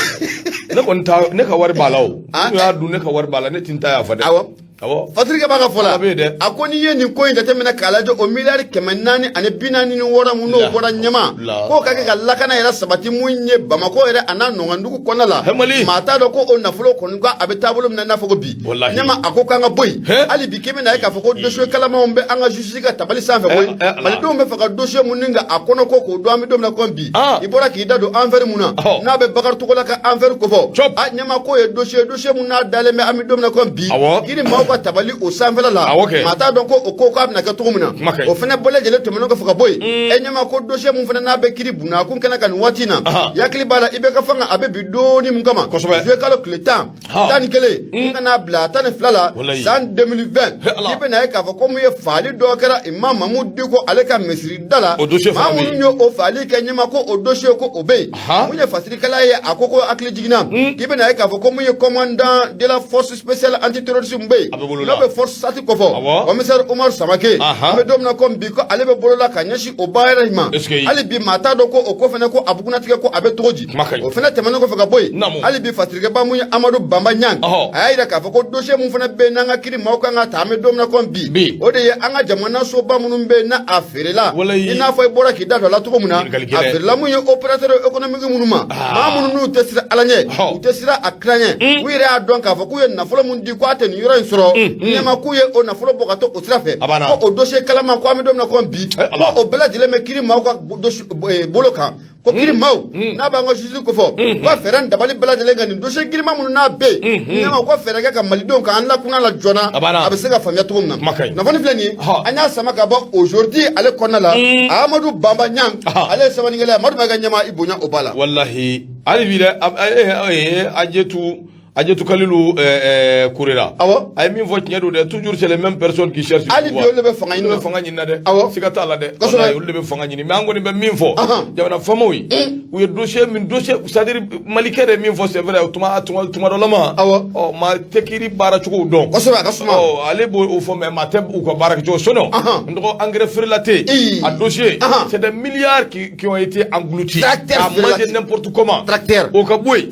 Ne kɔni ta, ne ka wari b'a la o. N'u y'a dun, ne ka wari b'a la, ne ti n ta yafa dɛ. Awɔ. Awɔ. Fasirikɛ b'a ka fɔ la, Ala bɛ yen dɛ. A ko n'i ye nin ko in jateminɛ k'a lajɛ, o miliyari 446 mun n'o bɔra ɲɛma, k'o ka kɛ ka lakana yɛrɛ sabati mun ye Bamakɔ yɛrɛ a n'a nɔngɔndugu kɔnɔna la, maa t'a dɔn ko o nafolo kɔni ko a bɛ taabolo min na i n'a fɔ ko bi. Ɲɛma, a ko k'an ka bɔ yen. Hali bi, k'i bɛna ye k'a fɔ ko dossier kalamanw bɛ an ka justice ka tabali sanfɛ koyi. Malidenw bɛ fɛ ka dossier mun ni ka a kɔnɔ ko k'o dɔn, an bɛ don min na komi bi. I bɔra k'i da don affaire mun na, n'a bɛ Bakari Togola ka affaire kofɔ, a ɲɛma, k'o ye dossier, dossier mun n'a dalen bɛ, an bɛ don min na komi bi, kiri maaw ka tabali o sanfɛla la, maa t'a dɔn ko o ko k'a bɛna kɛ cogo min na. O fana bɛɛ lajɛlen tɛmɛnen kɔfɛ ka bɔ yen, e ɲɛma, ko dossier mun fana n'a bɛ kiri bunakun kɛnɛ kan nin waati in na, yakili b'a la i bɛ ka fanga a bɛ bi donni mun kama, juillet kalo tile 10, 11, n ka n'a bila 12 la, san 2020, i bɛna ye k'a fɔ ko mun ye faali dɔ kɛra Imam Mamudu Diko ale ka misiri da la, maa minnu ye o faali kɛ, ɲɛma, ko o dossier ko o bɛ yen. Mun ye fasirikɛla ye, a ko ko hakili jiginna, k'i bɛna ye k'a fɔ ko mun ye commandant de la force spéciale antiterroriste mun bɛ yen, n'o bɛ force SAT kofɔ, commissaire Umaru Samake, an bɛ don min na komi bi, ko ale bɛ bolo la ka ɲɛsin o baara in ma. Hali bi, maa t'a dɔn ko o ko fana ko a bugunnatigɛ ko a bɛ cogo di. O fana tɛmɛnen kɔfɛ ka bɔ yen, hali bi, fasirikɛba mun ye Amadu Bamba Ɲang, a y'a yira k'a fɔ ko dossier mun fana bɛ yen n'an ka kiri maaw kan ka ta, an bɛ don min na komi bi, o de ye an ka jamana soba minnu bɛ yen n'a a feerela, i n'a fɔ i bɔra k'i da don a la cogo min na, a feerela mun ye opérateur économique minnu ma, maa minnu n'u tɛ siran Ala ɲɛ, u tɛ siran a kira ɲɛ, u yɛrɛ y'a dɔn k'a fɔ k'u ye nafolo mun di ko a tɛ nin yɔrɔ in sɔrɔ. Ɲɛma, k'u ye o nafolo bɔ ka to o sira fɛ, ko o dossier kalama, ko an bɛ don min na komi bi, ko o bɛɛ lajɛlen bɛ kiri maaw ka bolo kan, ko kiri maaw n'a b'an ka justice kofɔ, ko fɛɛrɛ dabali bɛɛ lajɛlen ka nin dossier girinma minnu n'a bɛ yen, ɲɛma, ko fɛɛrɛ kɛ ka malidenw k'an lakuna la joona, a bɛ se ka faamuya cogo min na. Kunnafoni filɛ nin ye, an y'a sama ka bɔ Aujourd'hui ale kɔnɔna la. Amadu Bamba Ɲang, ale ye sɛbɛnnikɛla ye. Amadu Mayiga, ɲɛma, i bonya o b'a la. Walahi, hali bi dɛ, Ajetu Kalilu Kurera. Awɔ. A ye min fɔ tiɲɛ don dɛ, toujours c'est les mêmes personnes qui cherchent. Hali bi olu de bɛ fanga ɲini na. Fanga ɲini na dɛ. Awɔ. Siga t'a la dɛ. Walahi, olu de bɛ fanga ɲini, mais an kɔni bɛ min fɔ jamana faamaw ye, u ye dossier min, dossier, c'est à dire malikɛ de min fɔ, c'est vrai, tuma tuma tuma dɔ la ma. Ɔ, maa tɛ kiiri baara cogo dɔn. Kosɛbɛ, a ka suma. Ɔ, ale b'o fɔ, mais maa tɛ u ka baara kɛcogo sinon. N dɔgɔ, engrais frelaté. A dossier. C'est des milliards qui ont été engloutis. Tracteur. À manger n'importe comment. Tracteur. O ka bɔ yen.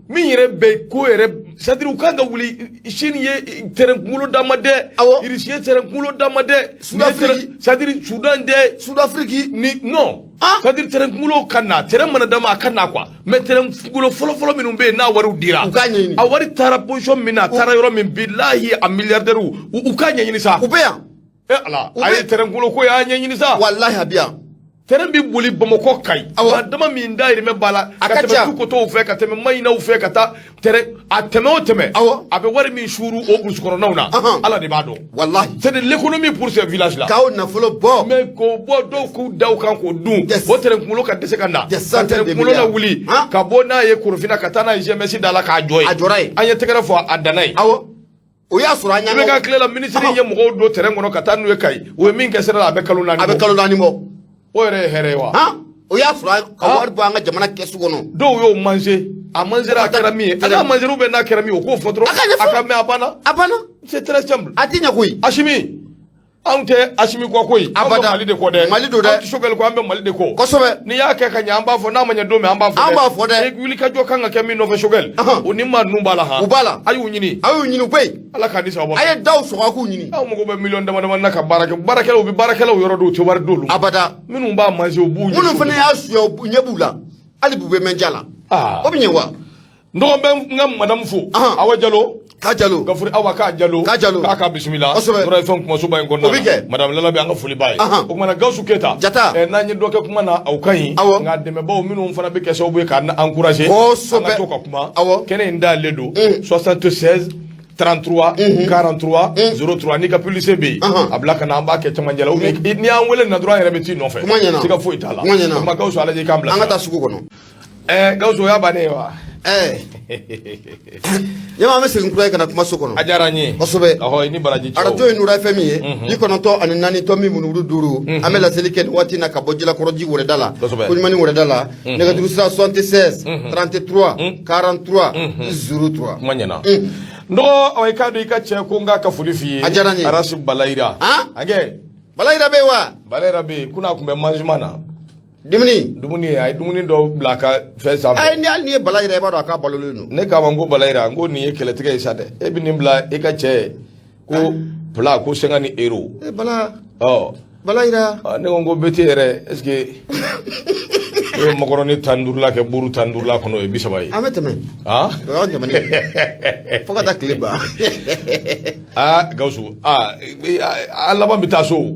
Min yɛrɛ bɛ ko yɛrɛ, c'est à dire u kan ka wuli, Chine ye terrain kunkolo d'a ma dɛ. Russie ye terrain kunkolo d'a ma dɛ. Sud-Afrique. C'est à dire Soudan dɛ. Sud-Afrique. Ni non. C'est à dire terrain kunkolo ka na, terrain mana d'a ma, a ka na quoi, mais terrain kunkolo fɔlɔ fɔlɔ minnu bɛ yen n'a wariw dira. U k'a ɲɛɲini. A wari taara position min na, a taara yɔrɔ min, bilahi, a milliardaire u k'a ɲɛɲini sa. U bɛ yan. E Ala, a ye terrain kunkolo ko y'a ɲɛɲini sa. Walahi, a bɛ yan. Terrain bɛ boli Bamakɔ Kayi. Awɔ. Maa dama min dayirimɛ b'a la. A ka ka tɛmɛ ca. Tukotow fɛ, ka tɛmɛ Mayinaw fɛ, ka taa terrain a tɛmɛ o tɛmɛ. Awɔ. A bɛ wari min suuru o burusi kɔnɔnaw na. Ala de b'a dɔn. Walahi. C'est de l'économie pour ces villages là. K'aw nafolo bɔ. Mais k'o bɔ, dɔw k'u da u kan k'o dun. O terrain kunkolo ka dɛsɛ ka na. Des Ka centaines terrain de kunkolo milliards. lawuli. Han? Ka bɔ n'a ye Korofina, ka taa n'a ye GMS da la k'a jɔ yen. A jɔra yen. An ye tɛgɛrɛ fɔ, a danna yen. Awɔ, o y'a sɔrɔ an I bɛ y'an ka tile la, minisiri ye mɔgɔw don terrain kɔnɔ ka taa n'u ye Kayi. U ye min kɛ sira la, a bɛ kalo 4 A bɛ bɔ. kalo 4 bɔ. O yɛrɛ ye hɛrɛ ye wa? Han, o y'a sɔrɔ ka Han? wari bɔ an ka jamana kɛsu kɔnɔ. Dɔw y'o manger, a mangera, a kɛra min ye, a n'a manger ou bien n'a kɛra min ye, o k'o fɔ dɔrɔn. A ka ɲɛfɔ. A ka mɛn, a banna. A banna. C'est très simple. A ti ɲɛ koyi. Asimi, anw tɛ Asimi kɔ koyi, anw bɛ Abada. Mali de kɔ dɛ. Mali don dɛ. Anw tɛ Choguel kɔ, an bɛ Mali de kɔ. N'i y'a kɛ ka ɲɛ, an b'a fɔ. N'a ma ɲɛ don min, an b'a fɔ. An b'a fɔ dɛ. E, wulikajɔ kan ka kɛ min nɔfɛ, Choguel, o ni maa ninnu b'a la han. U b'a la. A y'u ɲini. A y'u ɲini, u bɛ yen. Ala k'a ni sababa. A ye daw sɔgɔ, a k'u ɲini. Aw mago bɛ miliyɔn dama dama na ka baara kɛ. Baarakɛlaw bɛ baarakɛlaw yɔrɔ dɔw tɛ wari d'olu ma. Abada. Minnu b'a manger, u b'u ɲɛsin. Minnu fana y'a suɲɛ, u ɲɛ b'u la hali b'u bɛ mɛn ja la. Ah. O bɛ ɲɛ wa? N dɔgɔ bɛ n ka madame fo. Awa Jalo. K'a Jalo. Gafuri Awa k'a Jalo. K'a Jalo. K'a ka bisimila. Nɔrɔ FM kumasoba in kɔnɔna O bɛ kɛ. Madame Lalabi, an ka foli b'a ye. O kumana, Gawusu Keyita. Jata. N'an ye dɔ kɛ kuma na, o ka ɲi. Nka dɛmɛbaw minnu fana bɛ kɛ sababu ye k'an encourager. An ka to ka kuma. Kɛnɛ in dayɛlɛlen don. 76 33 43 03. N'i ka publicité bɛ yen, a bila ka na, an b'a kɛ cɛmancɛ la, ou bien n'i y'an wele na dɔrɔn, an yɛrɛ bɛ t'i nɔfɛ. Kuma ɲɛna. Siga foyi t'a la. Kuma ɲɛna. O tuma, Gawusu, a lajɛ i k'an bila. An ka taa sugu kɔnɔ. Gawusu, o y'a bannen ye wa? Ɲama, an bɛ segin kura ye ka na kumaso kɔnɔ. A diyara n ye. Ɔhɔ, i ni baraji cɛw. Arajo ye Nura FM ye, 94.5. An bɛ laseli kɛ nin waati in na ka bɔ Jalakɔrɔji wɛrɛda la. Koɲumani wɛrɛda la, nɛgɛjuru sira 76 33 43 03. Kuma ɲɛna. N dɔgɔ, i k'a dɔn i ka cɛ ko n k'a ka foli f'i ye. A diyara n ye. Arasi Balayira. Han? Akɛ. Balayira bɛ yen wa? Balayira bɛ yen. Kunun a tun bɛ mangement na. Dumuni. Dumuni, a ye dumuni dɔ bila a ka fɛn sanfɛ. Ayi, ni hali n'i ye Balayira, i b'a dɔn a k'a balolen don. Ne k'a ma n ko Balayira, n ko nin ye kɛlɛtigɛ ye sa dɛ. E bɛ nin bila i ka cɛ ye ko plat ko 50 euros. E Bala. Ɔ. Balayira. Ne ko n ko BT yɛrɛ, est ce que e ye makɔrɔni 15 la kɛ buru 15 la kɔnɔ, o ye 30 ye. An bɛ tɛmɛ. Han? O y'an tɛmɛnen fo ka taa tile ban. Aa Gawusu, aa a laban bɛ taa so.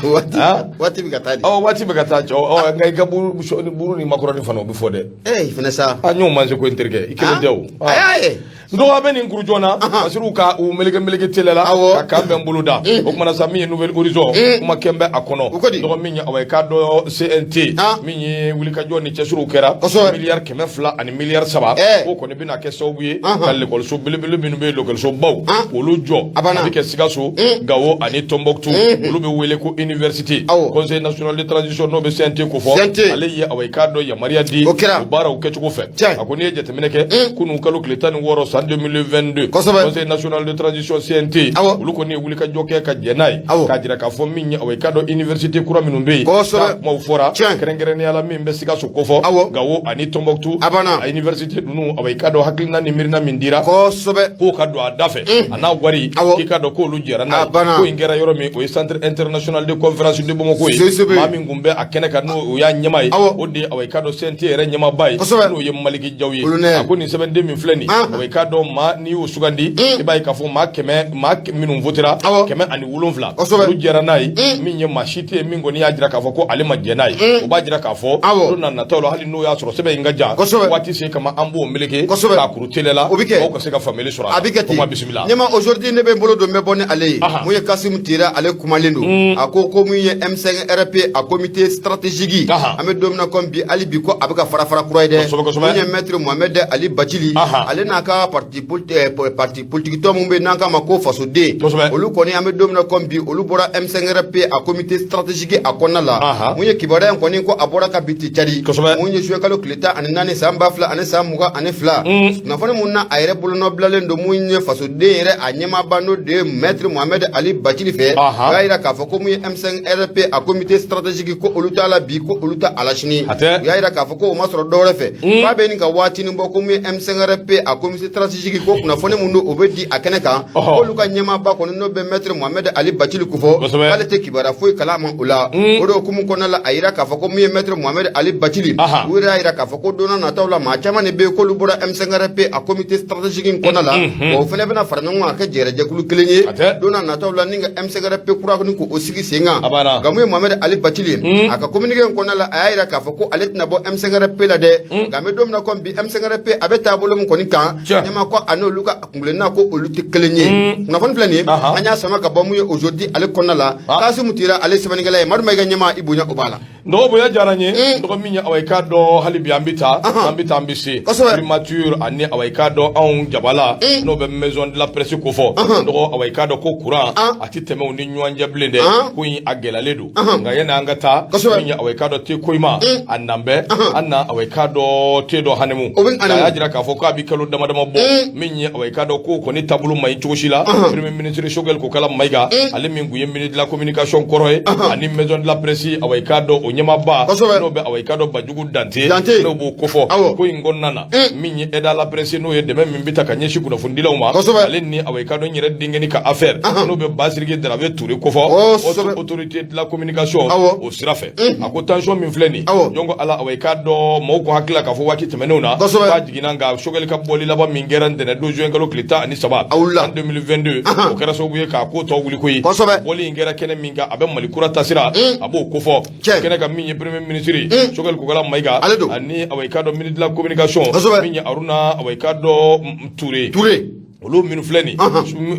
Waati waati bɛ ka taa de. Ɔ, waati bɛ ka taa cɛ. Ɔ, nka i ka buru buru ni makɔrɔni fana, o bɛ fɔ dɛ. Ee, fɛnɛ sa. A ɲ'o manse ko n terikɛ, i kelen tɛ o. A y'a ye. N dɔgɔ bɛ nin kuru joona, Basiru ka u meleke meleke teliya la ka kan bɛn bolo da. O kumana sa, min ye Nouvel Horizon, kuma kɛn bɛ a kɔnɔ. O ko di? Dɔgɔ min ye, awa, i k'a dɔn CNT min ye wulikajɔ ni cɛsiriw kɛra. Miliyari 200 ani miliyari 3. O kɔni bɛna kɛ sababu ye ka lekɔliso belebele minnu bɛ yen, lekɔlisobaw, olu jɔ. A banna. A bɛ kɛ Sikaso, Gawo ani Tombouctou. Olu bɛ wele ko université. Conseil national de transition, n'o bɛ CNT ko fɔ. CNT. Ale ye, awa, i k'a dɔn yamaruya di. O kɛra. O baaraw kɛcogo fɛ. A ko n'i ye jateminɛ kɛ, kunun kalo tile 16 san 2022. Conseil national de transition CNT. Olu kɔni ye wulikajɔ kɛ ka jɛn n'a ye. K'a jira k'a fɔ min ye, awa, i k'a dɔn université kura minnu bɛ yen. K'a kumaw fɔra. Kɛrɛnkɛrɛnnenya la, min bɛ Sikaso kofɔ. Gawo ani Tombouctou. A banna. A université ninnu, awa, i k'a dɔn hakilina ni miirina min dira. K'o ka don a da fɛ. A n'a wari. K'i k'a dɔn k'olu jɛra n'a ye. A banna. Ko in kɛra yɔrɔ min, o ye centre international de conférence de Bamako ye. Maa min kun bɛ a kɛnɛ kan, n'o o y'a ɲɛmaa ye. O de ye, awa, i k'a dɔn CNT yɛrɛ ɲɛmaaba ye. N'o ye Maliki Jaw ye. A ko nin sɛbɛnden min filɛ nin. Awa, i k'a dɔn maa n'i y'o sugandi, i b'a ye k'a fɔ maa 100, maa minnu votera, 107. Olu jɛra n'a ye. Min ye, maa si tɛ yen min kɔni y'a jira k'a fɔ ko ale ma jɛn n'a ye. O b'a jira k'a fɔ don na nataw la, hali n'o y'a sɔrɔ sɛbɛn in ka jan. Waati se kama, an b'o meleke. K'a kuru teliya la. O bɛ kɛ. Maaw ka se ka faamuyali sɔrɔ a la. A bɛ kɛ ten. O ma bisimila. Ɲɛma, aujourd'hui ne bɛ n bolo don, n bɛ bɔ ni ale ye. Mun ye, Kasimu Tera, ale kumalen don. A ko ko mun ye M5 RP a comité stratégique. An bɛ don min na komi bi, hali bi ko a bɛ ka fara fara kura ye dɛ. Kosɛbɛ. Mun ye, maître Mohamed Ali Bacili. Ale n'a ka parti politique tɔn mun bɛ yen n'an k'a ma ko fasoden. Olu kɔni, an bɛ don min na komi bi, olu bɔra M5 RP a comité stratégique a kɔnɔna la. Mun ye, kibaruya in kɔni ko a bɔra ka bi ti cari. Mun ye, juin kalo tile 14 san 2022. Kunnafoni mun na a yɛrɛ bolonɔ bilalen don, mun ye fasoden yɛrɛ a ɲɛmaaba, n'o de ye maître Mohamed Ali Bacili fɛ. O y'a yira k'a fɔ ko mun ye M5 RP a comité stratégique, ko olu t'a la bi, ko olu t'a a la sini. A tɛ. U y'a yira k'a fɔ ko o ma sɔrɔ dɔwɛrɛ fɛ, k'a bɛ nin ka waatinin bɔ, ko mun ye M5 RP a comité stratégique stratégique ko kunnafoni mun don o bɛ di a kɛnɛ kan, k'olu ka ɲɛmaaba kɔni n'o bɛ maître Mohamed Ali Bacili kofɔ, k'ale tɛ kibaruya foyi kalama o la. O de hukumu kɔnɔna la, a yira k'a fɔ ko min ye maître Mohamed Ali Bacili, u yɛrɛ y'a yira k'a fɔ ko don nataw la, maa caman de bɛ yen k'olu bɔra M5RP a comité stratégique in kɔnɔna la, wa o fana bɛna fara ɲɔgɔn kan ka kɛ jɛrɛjɛkulu kelen ye don nataw la ni ka M5RP kura ni k'o sigi sen kan. Nka mun ye Mohamed Ali Bacili ye, a ka communiqué in kɔnɔna la, a y'a yira k'a fɔ ko ale tɛna bɔ M5RP la dɛ. Nka an bɛ don min na komi bi, M5RP a bɛ taabolo min kɔni kan, ɲɛmaa ko a n'olu ka kuntilenna ko olu tɛ kelen ye. Kunnafoni filɛ nin ye, an y'a sama ka bɔ mun ye Aujourd'hui ale kɔnɔna la. Kasimu Tira ale sɛbɛnnikɛla ye. Madu Mayiga ɲɛmaa, i bonya o b'a la. Dɔgɔ bonya diyara n ye. Dɔgɔ min ye, awa, i k'a dɔn hali bi an bɛ taa, an bɛ taa, an bɛ se primature ani, awa, i k'a dɔn anw jabala n'o bɛ maison de la presse kofɔ. Dɔgɔ, awa, i k'a dɔn ko courant a tɛ tɛmɛ u ni ɲɔgɔn cɛ bilen dɛ, ko in a gɛlɛyalen don. Nka yanni an ka taa, min ye, awa, i k'a dɔn te koyima a nan bɛ an na, awa, i k'a dɔn te dɔ hanimu a y'a jira k'a fɔ k'a bɛ kalo dama dama bɔ, min ye, awa, i k'a dɔn ko kɔni taabolo man ɲi cogo si la. Premier ministre Choguel Kokala Mayiga, ale min tun ye ministre de la communication kɔrɔ ye ani maison de la presse, awa, i k'a dɔn o ɲɛmaaba n'o bɛ, awa, i k'a dɔn Banjugu Dante, n'o b'o kofɔ ko in kɔnɔna na, min ye aide à la presse, n'o ye dɛmɛ min bɛ ta ka ɲɛsin kunnafonidilaw ma, ale ni, awa, i k'a dɔn n yɛrɛ denkɛni ka affaire n'o bɛ Basiriki Darabe Ture kofɔ, autorité de la communication, o sira fɛ, a ko tension min filɛ nin, jɔn ko Ala, awa, i k'a dɔn maaw ko hakili la k'a fɔ waati tɛmɛnenw na k'a jiginna. Nka Choguel ka bɔli laban min kɛra ntɛnɛn don juin kalo tile 13 an 2022, o kɛra sababu ye k'a ko tɔ wuli koyi. Bɔli in kɛra kɛnɛ min kan, a bɛ Mali kura tasira, a b'o kofɔ kɛnɛ kan. Min ye premier ministre Choguel Kokala Mayiga ani, awa, i k'a dɔn ministre de la communication, min ye Haruna, awa, i k'a dɔn Ture, olu minnu filɛ nin,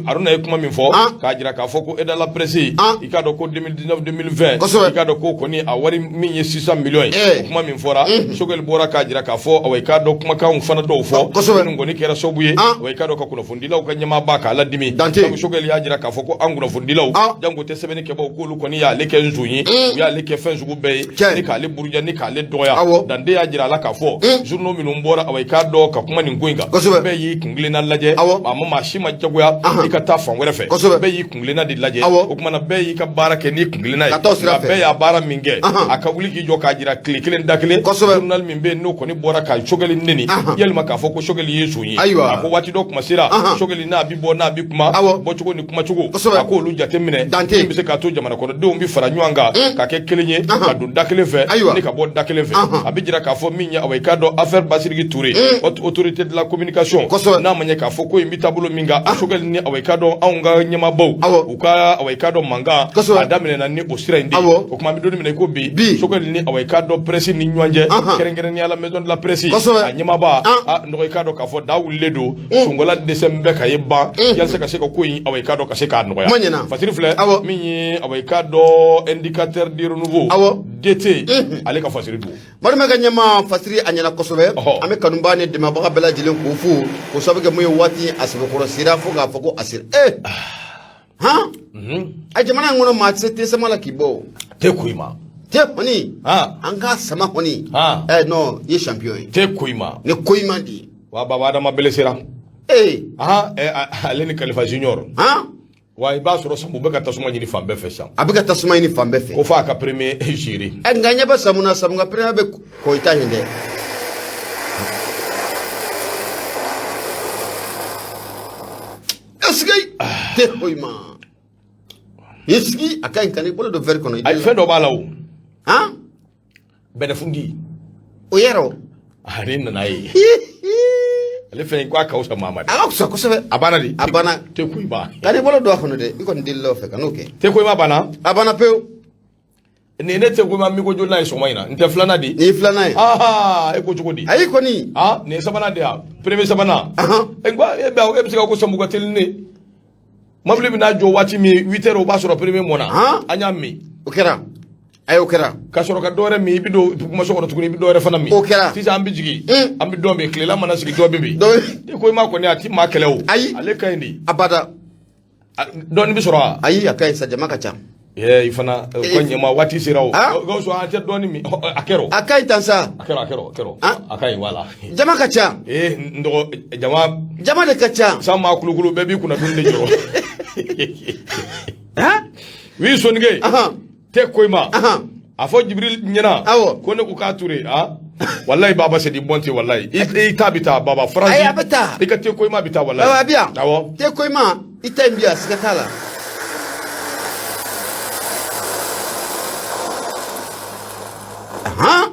Haruna ye kuma min fɔ k'a jira k'a fɔ ko aide à la presse, i k'a dɔn ko 2019 2020, i k'a dɔn ko kɔni a wari min ye 600 millions ye, o kuma min fɔra, Choguel bɔra k'a jira k'a fɔ, awa, i k'a dɔn kumakanw fana dɔw fɔ minnu kɔni kɛra sababu ye, awa, i k'a dɔn ka kunnafonidilaw ka ɲɛmaaba k'a ladimi. Sabu Choguel y'a jira k'a fɔ ko an kunnafonidilaw, janko tɛ sɛbɛnni kɛbaw, k'olu kɔni y'ale kɛ nson ye, u y'ale kɛ fɛn sugu bɛɛ ye, ni k'ale buruja, ni k'ale dɔgɔya. Dante y'a jira a la k'a fɔ journaux minnu bɔra, awa, i k'a dɔn ka kuma nin ko in kan, bɛɛ y'i kuntilenna lajɛ, a ma maa si ma jagoya i ka taa fan wɛrɛ fɛ, bɛɛ y'i kuntilenna de lajɛ. O kuma na, bɛɛ y'i ka baara kɛ n'i kuntilenna ye. Nka bɛɛ y'a baara min kɛ, a ka wuli k'i jɔ k'a jira tile kelen da kelen, journal min bɛ yen n'o kɔni bɔra ka Choguel neni, yalima k'a fɔ ko Choguel ye son ye. A ko waati dɔ kuma sera, Choguel n'a bi bɔ, n'a bi kuma, bɔcogo ni kumacogo, a k'olu jateminɛ, min bɛ se k'a to jamana kɔnɔdenw bɛ fara ɲɔgɔn kan ka kɛ kelen ye, ka don da kelen fɛ ni ka bɔ da kelen fɛ. A bɛ jira k'a fɔ min ye, awa, i k'a dɔn affaire Basiriki Ture, autorité de la communication, n'a ma ɲɛ k'a fɔ ko in bɛ taabolo min kan, Choguel ni, awa, i k'a dɔn anw ka ɲɛmaabaw, u ka, awa, i k'a dɔn mankan a daminɛna ni o sira in de ye. O tuma an bɛ don min na i ko bi, Choguel ni, awa, i k'a dɔn presse ni ɲɔgɔn cɛ, kɛrɛnkɛrɛnnenya la maison de la presse a ɲɛmaaba, a nɔgɔ, i k'a dɔn k'a fɔ da wulilen don, sunkola dɛsɛ bɛ ka ye ban yalisa ka se ka ko in, awa, i k'a dɔn ka se k'a nɔgɔya. Fasiri filɛ min ye, awa, i k'a dɔn indicateur du renouveau DT, ale ka fasiri don. Balimakɛ ɲɛma, fasiri a ɲɛna kosɛbɛ. An bɛ kanubaa ni dɛmɛbaga bɛɛ lajɛlen k'u fo k'o sababu kɛ mun ye, waati a sɛbɛkɔrɔ sera fo k'a fɔ ko a sera. Ee han, a jamana in kɔnɔ, maa tɛ se te sama la k'i bɔ. Te ko i ma. Te kɔni, an k'a sama kɔni. Ɛ non, i ye champion ye. Te ko i ma. Ni ko i ma di. Wa baba Adama blessera. Ee. Ale ni Kalifa Junior. Wa i b'a sɔrɔ Samu bɛ ka tasuma ɲini fan bɛɛ fɛ sisan. A bɛ ka tasuma ɲini fan bɛɛ fɛ. Ko f'a ka premier gérer. Ɛ nka ɲɛ bɛ Samu na, Samu ka premier bɛ Koyita yen dɛ. Est-ce que tɛ ko i ma? I sigi a ka ɲi, kan'i bolo don verre kɔnɔ. Ayi, fɛn dɔ b'a la o. Han? Bɛnɛfundi. O yɛrɛ o. Ale nana ye. Ale fɛn ko a ka fisa maa ma dɛ. A ka fisa kosɛbɛ. A banna de. A banna. Te ko i ma. Kan'i bolo don a kɔnɔ dɛ, i kɔni delila o fɛ, kan'o kɛ. Te ko i ma banna. A banna pewu. Nin ne te ko i ma min ko joli n'a ye sɔgɔma in na, n tɛ filanan di. Nin ye filanan ye. Aa, e ko cogo di? Ayi kɔni. Aa, nin ye sabanan de ya, premier sabanan. E ko e bɛ se ka ko Samu ka teli ne. Mobili bɛna jɔ waati min 8 heures, o b'a sɔrɔ premier mɔna. An y'a min. O kɛra. Ayi, o kɛra. Ka sɔrɔ ka dɔwɛrɛ min, i bɛ don kumaso kɔnɔ tuguni, i bɛ dɔwɛrɛ fana min. O kɛra. Sisan an bɛ jigin. An bɛ dɔ min, tilela mana sigi dɔ bɛ min. I ko i ma kɔni a ti maa kɛlɛ o. Ayi. Ale ka ɲi de. Abada. Dɔɔni bɛ sɔrɔ wa? Ayi, a ka ɲi sa, jama ka ca. Ee, i fana ko ɲɛma waati sera o. Gawusu, an tɛ dɔɔni min, a kɛra o. A ka ɲi tan sa. A kɛra, a kɛra, a kɛra. A ka ɲi, wala. Jama ka ca. Ee, n dɔgɔ, jama. Jama de ka ca. San maa kulukulu bɛɛ b'i kunna dumuni de jɔrɔ. Oui, Soninke. Tɛ ko i ma. A fɔ Jibril ɲɛna. Awɔ. Ko ne ko k'a Ture, Walayi baba, c'est du bon thé, walayi. I ta bɛ taa baba faransi. Ayi, a bɛ taa. I ka te koyima bɛ taa walayi. Baba, a bɛ yan. Awɔ. Te koyima, i ta in bi yan, siga t'a la. Ahan.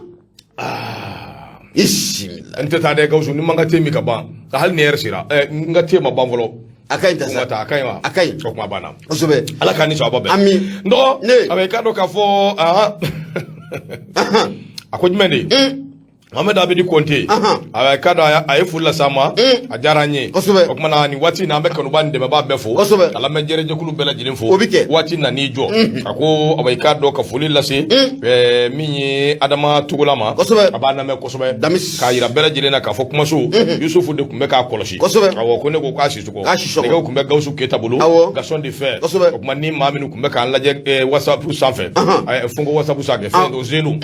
Bisimila. N tɛ taa dɛ Gawusu, ni ma n ka te min ka ban, hali ni heure sera, n ka te ma ban fɔlɔ. A ka ɲi ta Ko n ka sa. taa, a ka ɲi wa? A ka ɲi. O kuma banna. Kosɛbɛ. Ala k'an ni sɔn bɛɛ. Ami. N dɔgɔ. Ne. A bɛ i k'a dɔn k'a fɔ ahan. A ko jumɛn de? Mohamed Abidi Konte. A bɛ k'a dɔn a ye foli lase an ma. A diyara an ye. Kosɛbɛ. O kumana nin waati in na, an bɛ kanuba ni dɛmɛbaa bɛɛ fo. Kosɛbɛ. Ka lamɛnjɛrɛjɛkulu bɛɛ lajɛlen fo. O bɛ kɛ. Waati nan'i jɔ. A ko a bɛ i k'a dɔn ka foli lase. Min ye Adama Togola ma. Kosɛbɛ. A b'a lamɛn kosɛbɛ. Damis. K'a yira bɛɛ lajɛlen na k'a fɔ kumaso. Yusufu de tun bɛ k'a kɔlɔsi. Kosɛbɛ. Awɔ, ko ne ko k'a sisɔgɔ. K'a sisɔgɔ. Nɛgɛw tun bɛ Gawusu Keyita bolo. Awɔ. Gaston de fer. Kosɛbɛ. O tuma ni maa minnu tun bɛ k'an lajɛ WhatsApp sanfɛ. Fo ko WhatsApp sanfɛ. Fɛn o Zeno.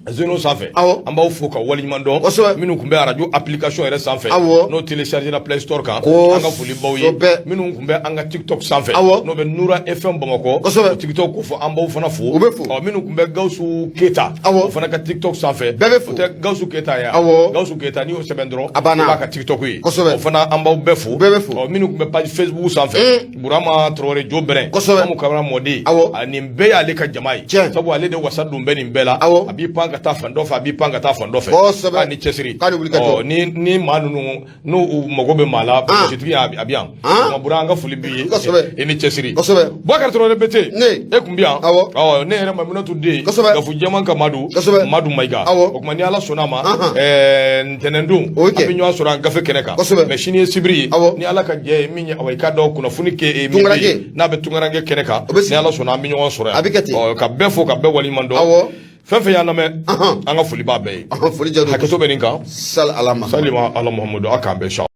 Zeno sanfɛ. Awɔ. An b'aw fo ka waleɲuman dɔn. Kosɛbɛ. Minnu tun bɛ arajo application yɛrɛ sanfɛ. Awɔ. N'o télécharger la Play Store kan. Kosɛbɛ. An ka foli b'aw ye. Minnu tun bɛ an ka TikTok sanfɛ. Awɔ. N'o bɛ Nura FM Bamakɔ. Kosɛbɛ. O TikTok ko fɔ an b'aw fana fo. U bɛ fo. Ɔ, minnu tun bɛ Gawusu Keyita. Awɔ. O fana ka TikTok sanfɛ. Bɛɛ bɛ fo. O tɛ Gawusu Keyita ye. Awɔ. Gawusu Keyita, n'i y'o sɛbɛn dɔrɔn. A banna. I b'a ka TikTok ye. Kosɛbɛ. O fana an b'aw bɛɛ fo. Bɛɛ bɛ fo. Ɔ, minnu tun bɛ page Facebook sanfɛ. Burama Traoré Jo Bɛrɛn. Kosɛbɛ. Mamu Kamara mɔden. Awɔ. A nin bɛɛ y'ale ka jama ye. Tiɲɛ. Sabu ale de wasa don bɛ nin bɛɛ la. Awɔ. A b'i pan ka taa fan dɔ fɛ, a b'i pan ka taa fan dɔ fɛ. Kosɛbɛ. K'a ni cɛsiri. K'a ni wuli ka jɔ. Ɔ, ni maa ninnu n'u u mago bɛ maa la, positigi a bɛ yan. Nka Bura, an ka foli b'i ye. Kosɛbɛ. I ni cɛsiri. Kosɛbɛ. Bubakari Traoré Bete. Ne. E kun bɛ yan. Awɔ. Ɔ, ne yɛrɛ Maminatu den. Kosɛbɛ. Gafu jɛman ka Madu. Kosɛbɛ. Madu Mayiga. Awɔ. O tuma ni Ala sɔnna a ma. Ntɛnɛn don. O kɛ. An bɛ ɲɔgɔn sɔrɔ an gafe kɛnɛ kan. Kosɛbɛ. Mais sini ye sibiri ye. Awɔ. Ni Ala ka jɛ ye min ye, awa i k'a dɔn kunnafoni kɛ min bɛ Tunkaranke. yen, n'a bɛ tunkaranke kɛnɛ kan. O bɛ sigi. Ni Ala sɔnna, an bɛ ɲɔgɔn sɔrɔ yan. A bɛ kɛ ten. Ɔ, ka bɛɛ fo ka bɛɛ waleɲuman dɔn. Awɔ. Fɛn fɛn y'an lamɛn. Ahan. An ka foli b'a bɛɛ ye. Foli jaabi. Hakɛto bɛ nin kan. Sali ala ma. Salima ala Muhammadu, a k'an bɛn.